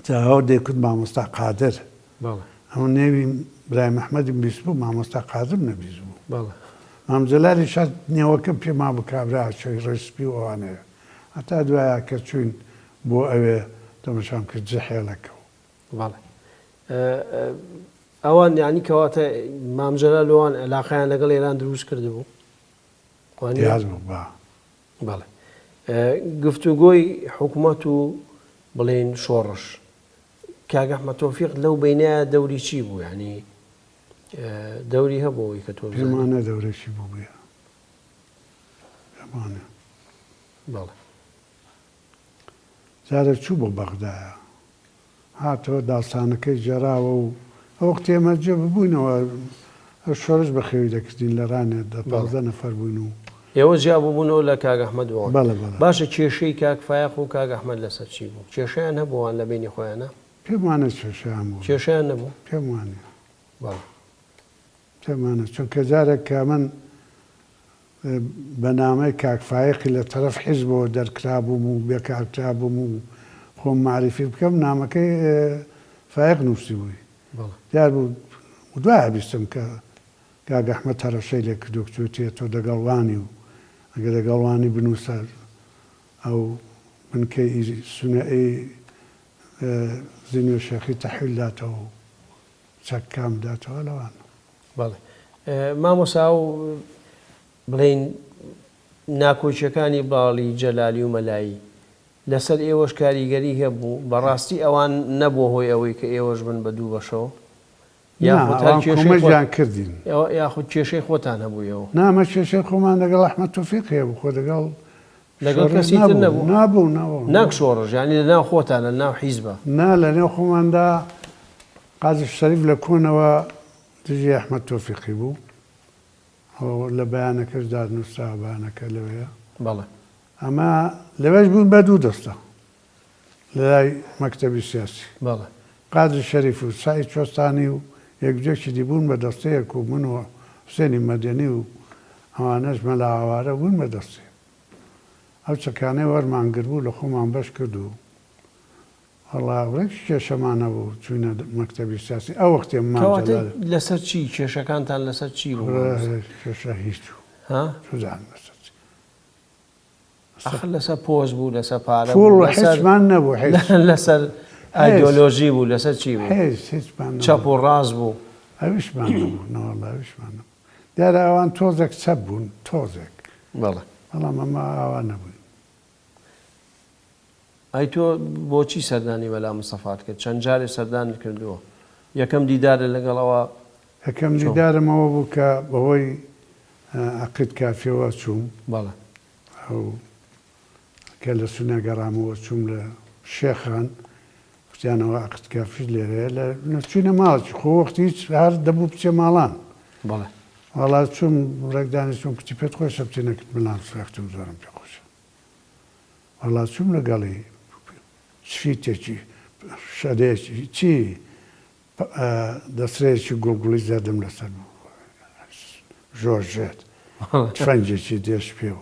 جا ئەو دەیکوت مامۆستا قادر. بەڵێ. ئەو نێوی برایم ئەحمەدیم بیستبوو مامۆستا قادرم نەبیستبوو. بەڵێ. مام جەلالیش هەر نێوەکەم پێ مابوو کابرا چۆی ڕیش سپی و ئەوانەیە. هەتا دوایە کە چووین بۆ ئەوێ تەماشام کرد جحێڵێکە و. بەڵێ. ئەوان یانی کەواتە مام جەلال و ئەوان عەلاقەیان لەگەڵ ئێران دروست کردبوو؟ دیار بوو با. بەڵێ. گفتوگۆی حکومەت و بڵێین شۆڕش کاک ئەحمەد تۆفیق لەو بینایە دەوری چی بوو یعنی دەوری هەبوو ئەوەی کە تۆ بزانی؟ پێمانە دەورێکی بووبێ. پێمانە. بەڵێ. جارێک چوو بۆ بەغدایە. هاتەوە داستانەکەی گێڕاوە و ئەو وەختی ئێمە جێ ببووینەوە شۆرش بەخێوی دەکردین لە ڕانیە دە 15 نەفەر بووین و. ئێوە جیا بووبوونەوە لە کاک ئەحمەد و ئەوان. بەڵێ بەڵێ. باشە کێشەی کاک فایەق و کاک ئەحمەد لەسەر چی بوو؟ کێشەیان هەبوو ئەوان لە بەینی خۆیانا؟ پێم وانیە کێشەیان بووبێ. کێشەیان نەبوو؟ پێم وانیە. بەڵێ. پێم وانیە چونکە جارێک کە من بە نامەی کاک فایەقی لە تەرەف حیزبەوە دەرکرابووم و بێکار کرابووم و خۆم مەعریفی بکەم، نامەکەی فایەق نووسیبووی. دیار بوو دوایە بیستم کە کاک ئەحمەد هەڕەشەی لێ کردووە کچۆتیە تۆ دەگەڵ وانی و ئەگەر دەگەڵ وانی بنووسە ئەو بنکەی سونەی زینوێ شێخی تەحویل داتەوە و چەک کام بداتەوە لەوان. بەڵێ مامۆستا ئەو بڵێین ناکۆکیەکانی باڵی جەلالی و مەلایی لەسەر ئێوەش کاریگەری هەبوو بەڕاستی ئەوان نەبووە هۆی ئەوەی کە ئێوەش بن بە دوو بەشەوە یاخود هەر کێشەی کۆمەکیان کردین یاخود کێشەی خۆتان هەبوو ئێوە؟ نا ئەمە کێشەی خۆمان لەگەڵ ئەحمەد تۆفیق هەبوو خۆ لەگەڵ لەگەڵ کەسی تر نەبوو؟ نابوو نابوو نەک شۆڕش یانی لەناو خۆتان لەناو حیزبا. نا لەنێو خۆماندا قازی شەریف لە کۆنەوە دژی ئەحمەد تۆفیقی بوو ئەوە لە بەیانەکەشدا نووسراوە بەیانەکە لەوێیە. بەڵێ. ئەمە لەوێش بوون بە دوو دەستە لە لای مەکتەبی سیاسی. بەڵێ. قادری شەریف و سەعید چۆستانی و یەک دوێکی دی بوون بە دەستەیەک و من و حوسێنی مەدەنی و ئەوانەش مەلا ئاوارە بوون بە دەستەیەک. ئەو چەکانەی وەرمان گربوو لە خۆمان بەش کرد و وەڵا ڕێک کێشەمان هەبوو چووینە مەکتەبی سیاسی ئەو وەختێ مام کەواتە جەلال لەسەر چی کێشەکانتان لەسەر چی بوو کوڕە مامۆستا؟ کێشە هیچ بوو ها؟ چوزانم لەسەر چی ئەخر لەسەر پۆست بوو لەسەر پارە پوڵ بوو و لەسەر هیچمان نەبوو هیچ لەسەر هیچ ئایدۆلۆژی بوو لەسەر چی بوو؟ هیچ هیچمان چەپ نەبوو و ڕاست بوو؟ ئەویشمان نەبوو، نەوەڵا ئەویشمان نەبوو. دیارە ئەوان تۆزێک چەپ بوون، تۆزێک. بەڵێ. بەڵام ئەمە ئاوا نەبووین. ئەی تۆ بۆچی سەردانی مەلا مستەفات کرد؟ چەند جارێ سەردانت کردووە؟ یەکەم دیدارت لەگەڵ ئەوە یەکەم چۆن؟ دیدارم ئەوە بوو کە بەهۆی عەقید کافیەوە چووم. بەڵێ. ئەو کە لە سنە گەڕامەوە چووم لە شێخان کوتیان ئەوە عەقید کافیش لێرەیە لە چووینە ماڵێکی خۆ وەختی هیچ هەر دەبوو بچێ ماڵان. بەڵێ. وەڵا چووم ڕێک دانیشتم کوتی پێت خۆشە بچی نەکرد مەلا مستەفا کوتم زۆرم پێ خۆشە. وەڵا چووم لەگەڵی سفیتێکی شەرێکی چی دەسرەیەکی گوڵگوڵی زەردم لەسەر بوو ژۆرژێت تفەنگێکی دێش پێ و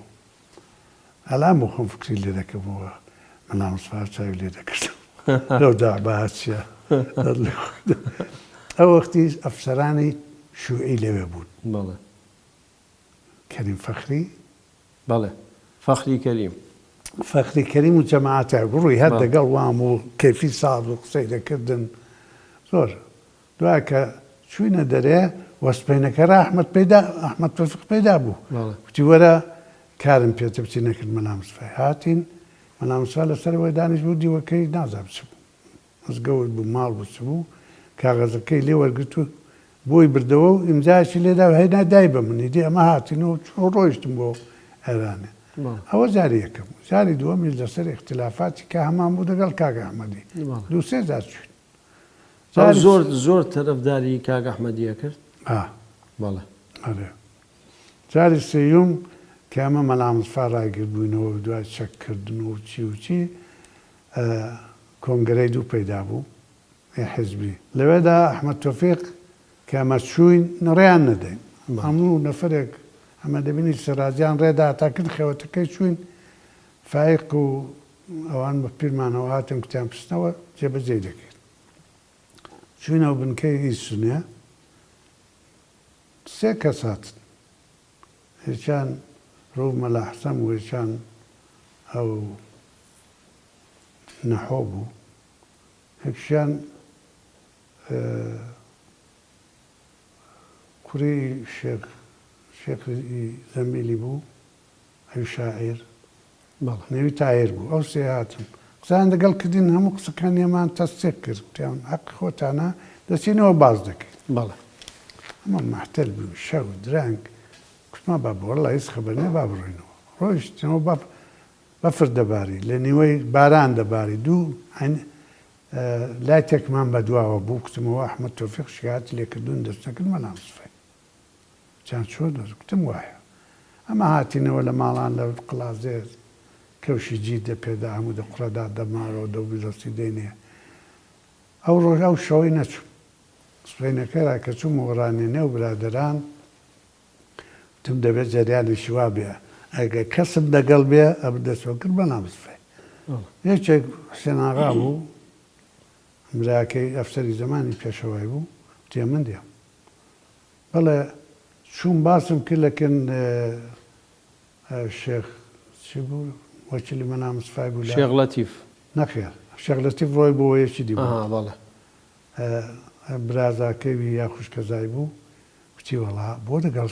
ئەلان بۆ خۆم فکری لێ دەکردمەوە مەلا مستەفا چاوی لێ دەکردم لەو دابا چیە ئەو وەختی ئەفسەرانی شوعی لەوێ بوون بەڵێ کەریم فەخری بەڵێ فەخری کەریم. فەخری کەریم و جەماعەتە ڕووی هەر دەگەڵ وام و کەیفی ساز و قسەی دەکردن زۆر دوای کە چووینە دەرێ وەسپەینەکە را ئەحمەد پەیدا ئەحمەد تۆفیق پەیدا بوو وتی وەرە کارم پێتە بچی نەکرد مەلا مستەفای هاتین مەلا مستەفا لەسەرەوەی دانیشت بوو دیوەکەی نازانم چ بوو مزگەوت بوو ماڵ بوو چ بوو کاغەزەکەی لێ وەرگرت و بۆی بردەوە و ئیمزایەکی لێدا و هێنا دای بە من ئیدی ئەمە هاتین و چوو ڕۆیشتم بۆ ئێرانێ ئەوە جاری یەکەم بوو جاری دووەمیش لەسەر ئیختلافاتی کە هەمان بوو دەگەڵ کاک ئەحمەدی دوو سێ جار چووین ئەو زۆر زۆر تەرەفداری کاک ئەحمەدی ئەکرد؟ ئا بەڵێ. ئەرێ. جاری سێیوم کە ئەمە مەلا مستەفا ڕایگرتبووینەوە و دوای چەک کردن و چی و چی کۆنگرەی دوو پەیدا بوو ی حیزبی. لەوێدا ئەحمەد تۆفیق کە ئەمە چووین ڕێیان نەدەین. هەموو نەفەرێک ئەمە دەبینی سەراجیان ڕێ دا تا کن خێوەتەکەی چووین فایق و ئەوان بە پیرمانەوە هاتن کوتیان بچنەوە جێبەجێی دەکەین. چووینەوە بنکەی ئی سنێ سێ کەس هاتن. یەکیان ڕوو مەلا حسەن بوو یەکیان ئەو نەحۆ بوو یەکیان کوڕی شێخ شێخی زەمبیلی بوو ئەوی شاعیر بەڵێ. نێوی تاهیر بوو ئەو سێ هاتن قسەیان دەگەڵ کردین هەموو قسەکانیمان تەسدیق کرد وتیان حەقی خۆتانە دەچینەوە باس دەکەین. بەڵێ. ئەمە مەحتەل بووین شەو درەنگ کوتمان بابە وەڵا هیچ خەبەر نیە با بڕۆینەوە ڕۆیشتینەوە بە بەفر دەباری لە نیوەی باران دەباری دوو لایتێکمان بە دواوە بوو کوتم ئەوە ئەحمەد تۆفیق شکایەتی لێ کردوون دەستنەکرد مەلا مستەفای وتیان چۆن دەست کوتم وایە ئەمە هاتینەوە لە ماڵان لە قڵازێ کەوشی جی دە پێدا هەموو دە قوڕەدا دەمارەوە دەو دەستی دەینێ ئەو ڕۆژ ئەو شەوەی نەچووم سبەینەکەرا کە چوومەوە ڕانیە نێو برادەران وتم دەبێ جەریانێکی وا بێ ئەگەر کەسم دەگەڵ بێ ئەمن دەچمە کرد بە نامستفای یەکێک حسێن ئاغا بوو براکەی ئەفسەری زەمانی پێشەوای بوو وتی ئەمن دێم بەڵێ چووم باسم کرد لەکن شێخ چی بوو وەکیلی مەلا مستفای بوو شێخ لەتیف نەخێر شێخ لەتیف ڕۆی بۆ یەکی دی بوو بەڵێ برازاکەی یا خوشکەزای بوو وتی وەڵا بۆ لەگەڵ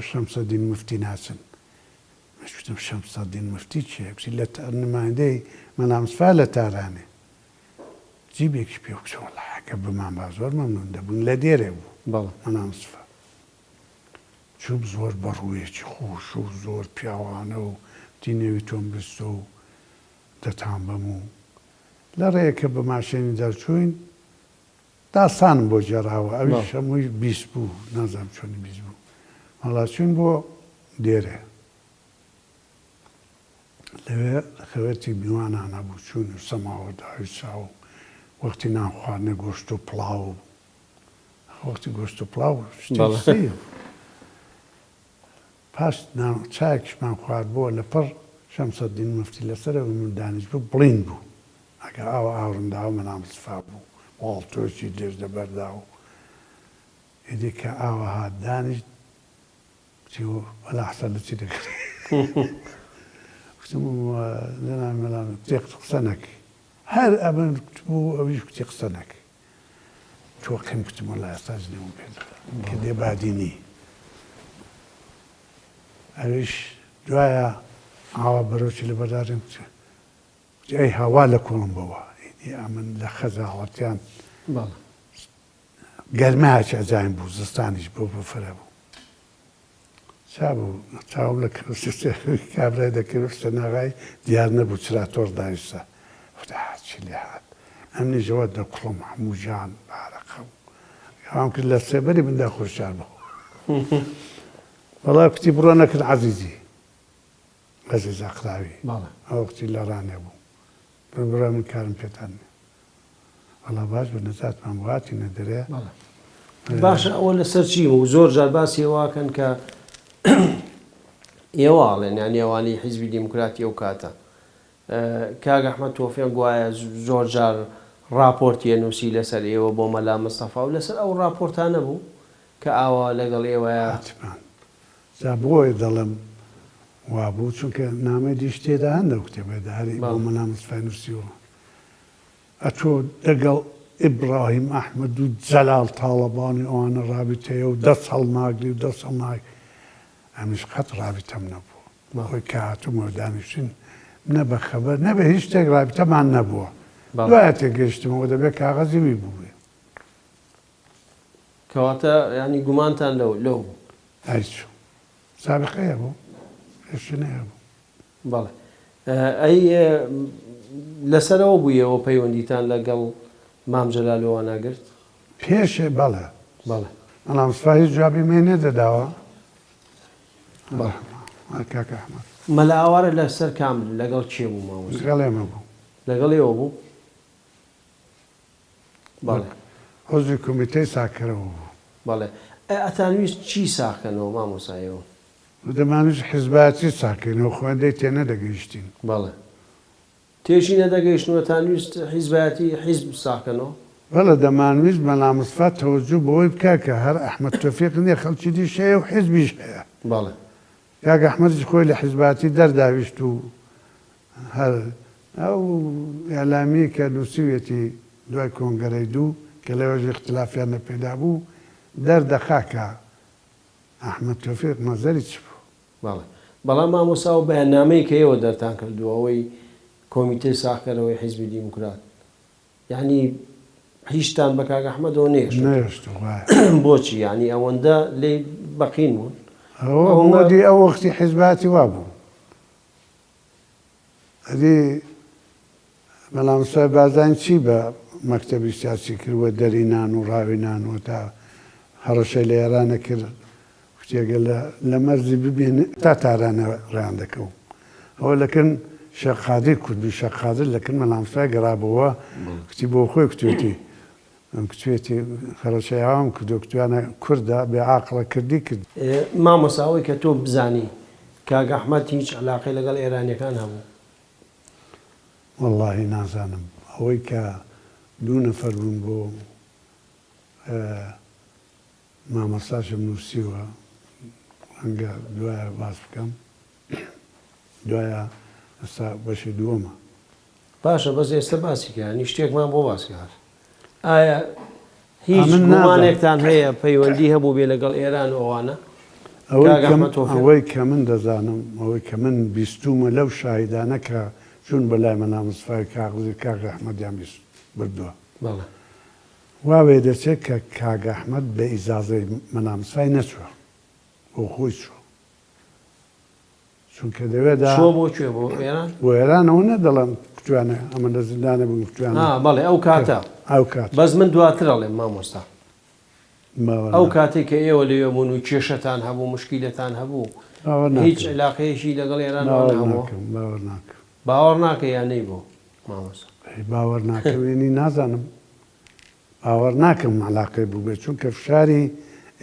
شەمسەدین موفتی ناچن؟ منیش وتم شەمسەدین موفتی کێیە؟ گوتی لە نمایندەی مەلا مستەفا لە تارانێ. جیبێکی پێ وتم وەڵا ئەگەر بمانبا زۆر مەمنوون دەبووین. لە دێرێ بوو مەلا مستەفا. چووم زۆر بە ڕوویەکی خۆش و زۆر پیاوانە و وتی نێوی تۆم بیستووە و دەتانبەم و لە ڕێ کە بە ماشێنی دەرچووین داستانم بۆ گێڕاوە ئەویش هەمووی بیستبوو نازانم چۆنی بیستبوو وەڵا چووین بۆ دێرێ لەوێ خەوێتی میوانان هەبوو چوون و سەماوەر داوی چا و وەختی نان خواردنێ گۆشت و پڵاو وەختی گۆشت و پڵاو شتێکی سەیر بوو. پاش نان چایەکیشمان خواردبووە لە پڕ شەمسەدین موفتی لەسەرەوەی من دانیشتبوو بڵیند بوو ئەگەر ئاوا ئاوڕم داوە مەلا مستەفا بوو واڵتۆیەکی درێژ لەبەردا و ئیدی کە ئاوا هات دانیشت گوتی مەلا حەسەن لە چی دەگری؟ گوتم جەنابی مەلا گوتی قسە نەکەی هەر ئەمن گوتبوو ئەویش گوتی قسە نەکەی. تۆقیم کوتم وەڵا ئێستا جنێوم پێ دەدا کە دێ بادینی ئەویش دوایە ئاوا بەرۆکی لەبەر داریم کوتی کوتی ئەی هاوا لە کۆڵم بەوە ئیدی ئەمن لە خەجاڵەتیان بەڵێ. گەرمایەکی عەجایم بوو زستانیش بۆ بەفرە بوو چابوو چاوم لە کابرای دەکرد حسێن ئاغای دیار نەبوو چرا تۆڕ دایسا خودا چی لێ هات ئەمنیش ئەوە دەکوڵم هەموو جان بە عەرەقە و ئەوام کرد لە سێبەری مندا خۆشیار بوو وەڵا کوتی بڕۆ نەکرد عەزیزی عەزیز ئەقراوی ئەو وەختی لە ڕانێ بوو بڕۆ من کارم پێتان نیە وەڵا باش بوو نەجاتمان بوو هاتینە دەرێ. بەڵێ باشە ئەوە لەسەر چی بوو زۆر جار باسی ئەوەکەن کە ئێوە ئەڵێن یانی ئەوانەی حیزبی دیموکراتی ئەو کاتە کاک ئەحمەد تۆفیق گوایە زۆر جار ڕاپۆرتی ئەنووسی لەسەر ئێوە بۆ مەلا مستەفا و لەسەر ئەو ڕاپۆرتانە بوو کە ئاوا لەگەڵ ئێوەیە هاتمان جا بۆیە دەڵێم وابوو چونکە نامەی دیش تێدا هەن لەو کتێبەدا هەر بۆ مەلا مستەفای نووسیوە ئەتۆ دەگەڵ ئیبڕاهیم ئەحمەد و جەلال تاڵەبانی ئەوانە ڕابیتەیە و دەست هەڵناگری و دەست هەڵناگری ئەمنیش قەت ڕابیتەم نەبووە بەخۆی کە هاتوومەوە دانیشتین نە بە خەبەر نە بە هیچ شتێک ڕابیتەمان نەبووە دوایە تێگەیشتمەوە دەبێت کاغەزی وی بووبێ. کەواتە یانی گومانتان لەو لەو بوو؟ ئەی چۆن سابقەی هەبوو پێشینەی هەبوو. بەڵێ ئەی لەسەر ئەوە بوو ئێوە پەیوەندیتان لەگەڵ مام جەلال و ئەوانە گرت؟ پێشێ بەڵێ. بەڵێ. بەڵام سوپا هیچ جوابی مێ نەدەداوە. بەڵێ. کاک ئەحمەد. مەلا ئاوارە لەسەر کام لەگەڵ کێ بوو مامۆستا؟ لەگەڵ ئێمە بوو. لەگەڵ ئێوە بوو؟ بەڵێ. عوزوی کۆمیتەی ساغکەرەوە بوو. بەڵێ. ئەی ئەتانویست چی ساغکەنەوە مامۆستا ئێوە؟ دەمانویست حیزبایەتی ساغکەینەوە، خۆ هێندەی تێنەدەگەیشتین. بەڵێ. تێشی نەدەگەیشتن و ئەتانویست حیزبایەتی حیزب ساغکەنەوە؟ بەڵێ دەمانویست مەلا مستەفا تەوەجوه بەوەی بکا کە هەر ئەحمەد تۆفیق نیە خەڵکی دیش هەیە و حیزبیش هەیە. بەڵێ. کاک ئەحمەدیش خۆی لە حیزبایەتی دەرداویشت و هەر ئەو ئیعلامیەی کە نووسیویەتی دوای کۆنگەرەی دوو کە لەوێش ئیختلافیان نەپەیدا بوو دەردەخا کە ئەحمەد تۆفیق نەزەری چ بوو. بەڵێ. بەڵام مامۆستا ئەو بەیاننامەی کە ئێوە دەرتان کردووە ئەوەی کۆمیتەی ساغکەرەوەی حیزبی دیموکرات یانی هیچتان بە کاک ئەحمەدەوە نەیەشتۆتەوە. نەیەشتەوە وایە. بۆچی یانی ئەوەندە لێی بەقین بوون؟ ئەوە ئەوەندە. مۆدی ئەو وەختی حیزباتی وا بوو. ئەدی مەلا مستەفای بارزانی چی بە مەکتەبی سیاسی کرد و دەری نان و ڕاوی نان و تا هەڕەشەی لە ئێرانە کرد کوتی ئەگەر لە لە مەرزی ببێن تا تارانە ڕێیان دەکەو ئەوە لەکن شێخ قادر کورد بوو شێخ قادر لەکن مەلا مستەفای گەڕابۆوە کوتی بۆ خۆی کوتوێتی کوتوێتی هەڕەشەی ئاوام کردوە کوتویانە کوردە بێ عاقڵە کردی کرد. مامۆستا ئەوەی کە تۆ بزانی کاک ئەحمەد هیچ عەلاقەی لەگەڵ ئێرانیەکان هەبوو؟ وەڵاهی نازانم ئەوەی کە دوو نەفەر بوون بۆ مامۆستاشم نووسیوە ڕەنگە دوایە باس بکەم دوایە ئێستا بەشی دووەمە. باشە بەس ئێستا باسی کە یانی شتێکمان بۆ باس کە هەر ئایا هیچ ئەمن نازانم. گومانێکتان هەیە پەیوەندی هەبوو بێ لەگەڵ ئێران و ئەوانە ئەوەی کاک کە ئەحمەد تۆفیق؟ ئەوەی کە من دەزانم ئەوەی کە من بیستوومە لەو شاهیدانە کە چوون بە لای مەلا مستەفای کاغذی کاک ئەحمەدیان بیست بردووە. بەڵێ. وا وێدەچێ کە کاک ئەحمەد بە ئیجازەی مەلا مستەفای نەچووە بۆ خۆی چووە. چونکە لەوێدا. چووە بۆ کوێ؟ بۆ ئێران؟ بۆ ئێران ئەوە نەدەڵێم کوتویانە ئەمە لە زیندانە بووین کوتویانە. ها بەڵێ ئەو کاتە. ئەو کاتە. بەس من دواتر ئەڵێم مامۆستا. باوەڕ ئەو ناکەم. کاتەی کە ئێوە لەوێ بوون و کێشەتان هەبوو موشکیلەتان هەبوو باوەڕ هیچ ناکەم. عیلاقەیەکی لەگەڵ ئێران ئەوانە باوەڕ هەبووە؟ ناکەم باوەڕ ناکەم. باوەڕ ناکەی یا نەیبوو مامۆستا؟ ئەی باوەڕ ناکەم یەنی نازانم. باوەڕ ناکەم عەلاقەی بووبێت چونکە فشاری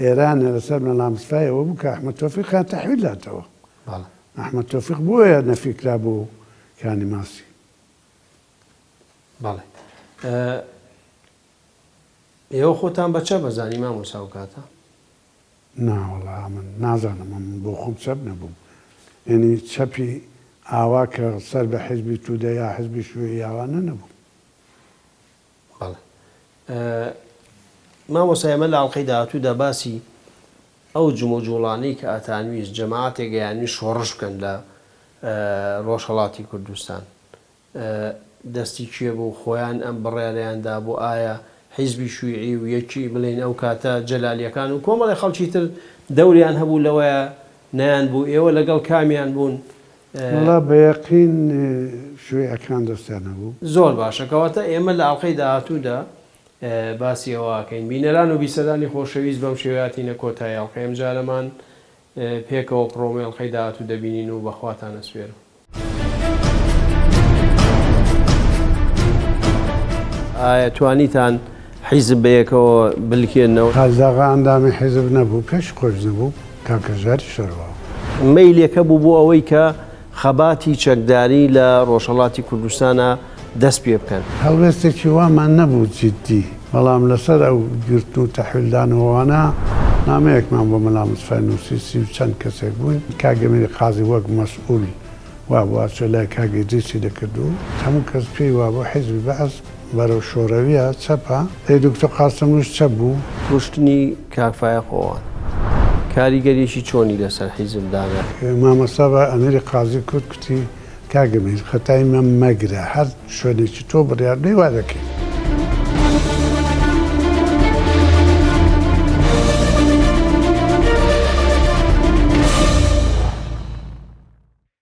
ئێرانە لەسەر مەلا مستەفای ئەوە بوو کە ئەحمەد تۆفیق خان تەحویل داتەوە. بەڵێ. ئەحمەد تۆفیق بۆیە نەفی کرا بۆ کانی ماسی. بەڵێ. ئێوە خۆتان بە چەپ ئەزانی مامۆستا ئەو کاتە؟ نا وەڵا ئەمن نازانم ئەمن بۆ خۆم چەپ نەبووم یەنی چەپی ئاوا کە سەر بە حیزبی تودە یا حیزبی شیوعی ئاوانە نەبووم. بەڵێ. مامۆستا ئێمە لە ئەڵقەی داهاتوودا باسی ئەو جموجوڵانەی کە ئەتانویست جەماعەتێک ئەیانویست شۆڕش بکەن لە ڕۆژهەڵاتی کوردستان دەستی کێ بوو خۆیان ئەم بڕیارەیان دابوو ئایا حیزبی شویعی و یەکی بڵێین ئەو کاتە جەلالیەکان و کۆمەڵێ خەڵکی تر دەوریان هەبوو لەوەیا نەیان بوو ئێوە لەگەڵ کامیان بوون؟ وەڵا بە یەقین شویعەکان دەستیان هەبوو. زۆر باشە کەواتە ئێمە لە ئەڵقەی داهاتوودا باسی ئەوە ئەکەین. بینەران و بیسەرانی خۆشەویست بەم شێوەیە هاتینە کۆتایی ئەڵقەی ئەمجارەمان. پێکەوە پڕۆمۆی ئەڵقەی داهاتوو دەبینین و بەخواتان ئەسپێرم. ئایا توانیتان حیزب بەیەکەوە بلکێننەوە؟ قازداغا ئەندامی حیزب نەبوو، پێش خۆش نەبوو، کاک هەژاریش هەروا. مەیلێک هەبوو بۆ ئەوەی کە خەباتی چەکداری لە ڕۆژهەڵاتی کوردستانا دەست پێ بکەن. هەڵوێستێکی وامان نەبوو جیددی، بەڵام لەسەر ئەو گرتن و تەحویلدانەوەوانە نامەیەکمان بۆ مەلا مستەفای نووسی، سی و چەند کەسێک بووین، کاک ئەمیری قازی وەک مەسئول وابوو ئەچوە لای کاک ئیدریسی دەکرد و هەموو کەس پێی وابوو حیزبی بەعس بەرەو شۆرەویە، چەپە، ئەی دکتۆر قاسملوش چەپ بوو. کوشتنی کاک فایەق ئۆوان کاریگەریی چۆنی لەسەر حیزب دانا؟ مامۆستا بە ئەمیری قازی کوت کوتی کاک ئەمیر خەتای مە مەگرە هەر شوێنێکی تۆ بڕیار بدەی وا دەکەین.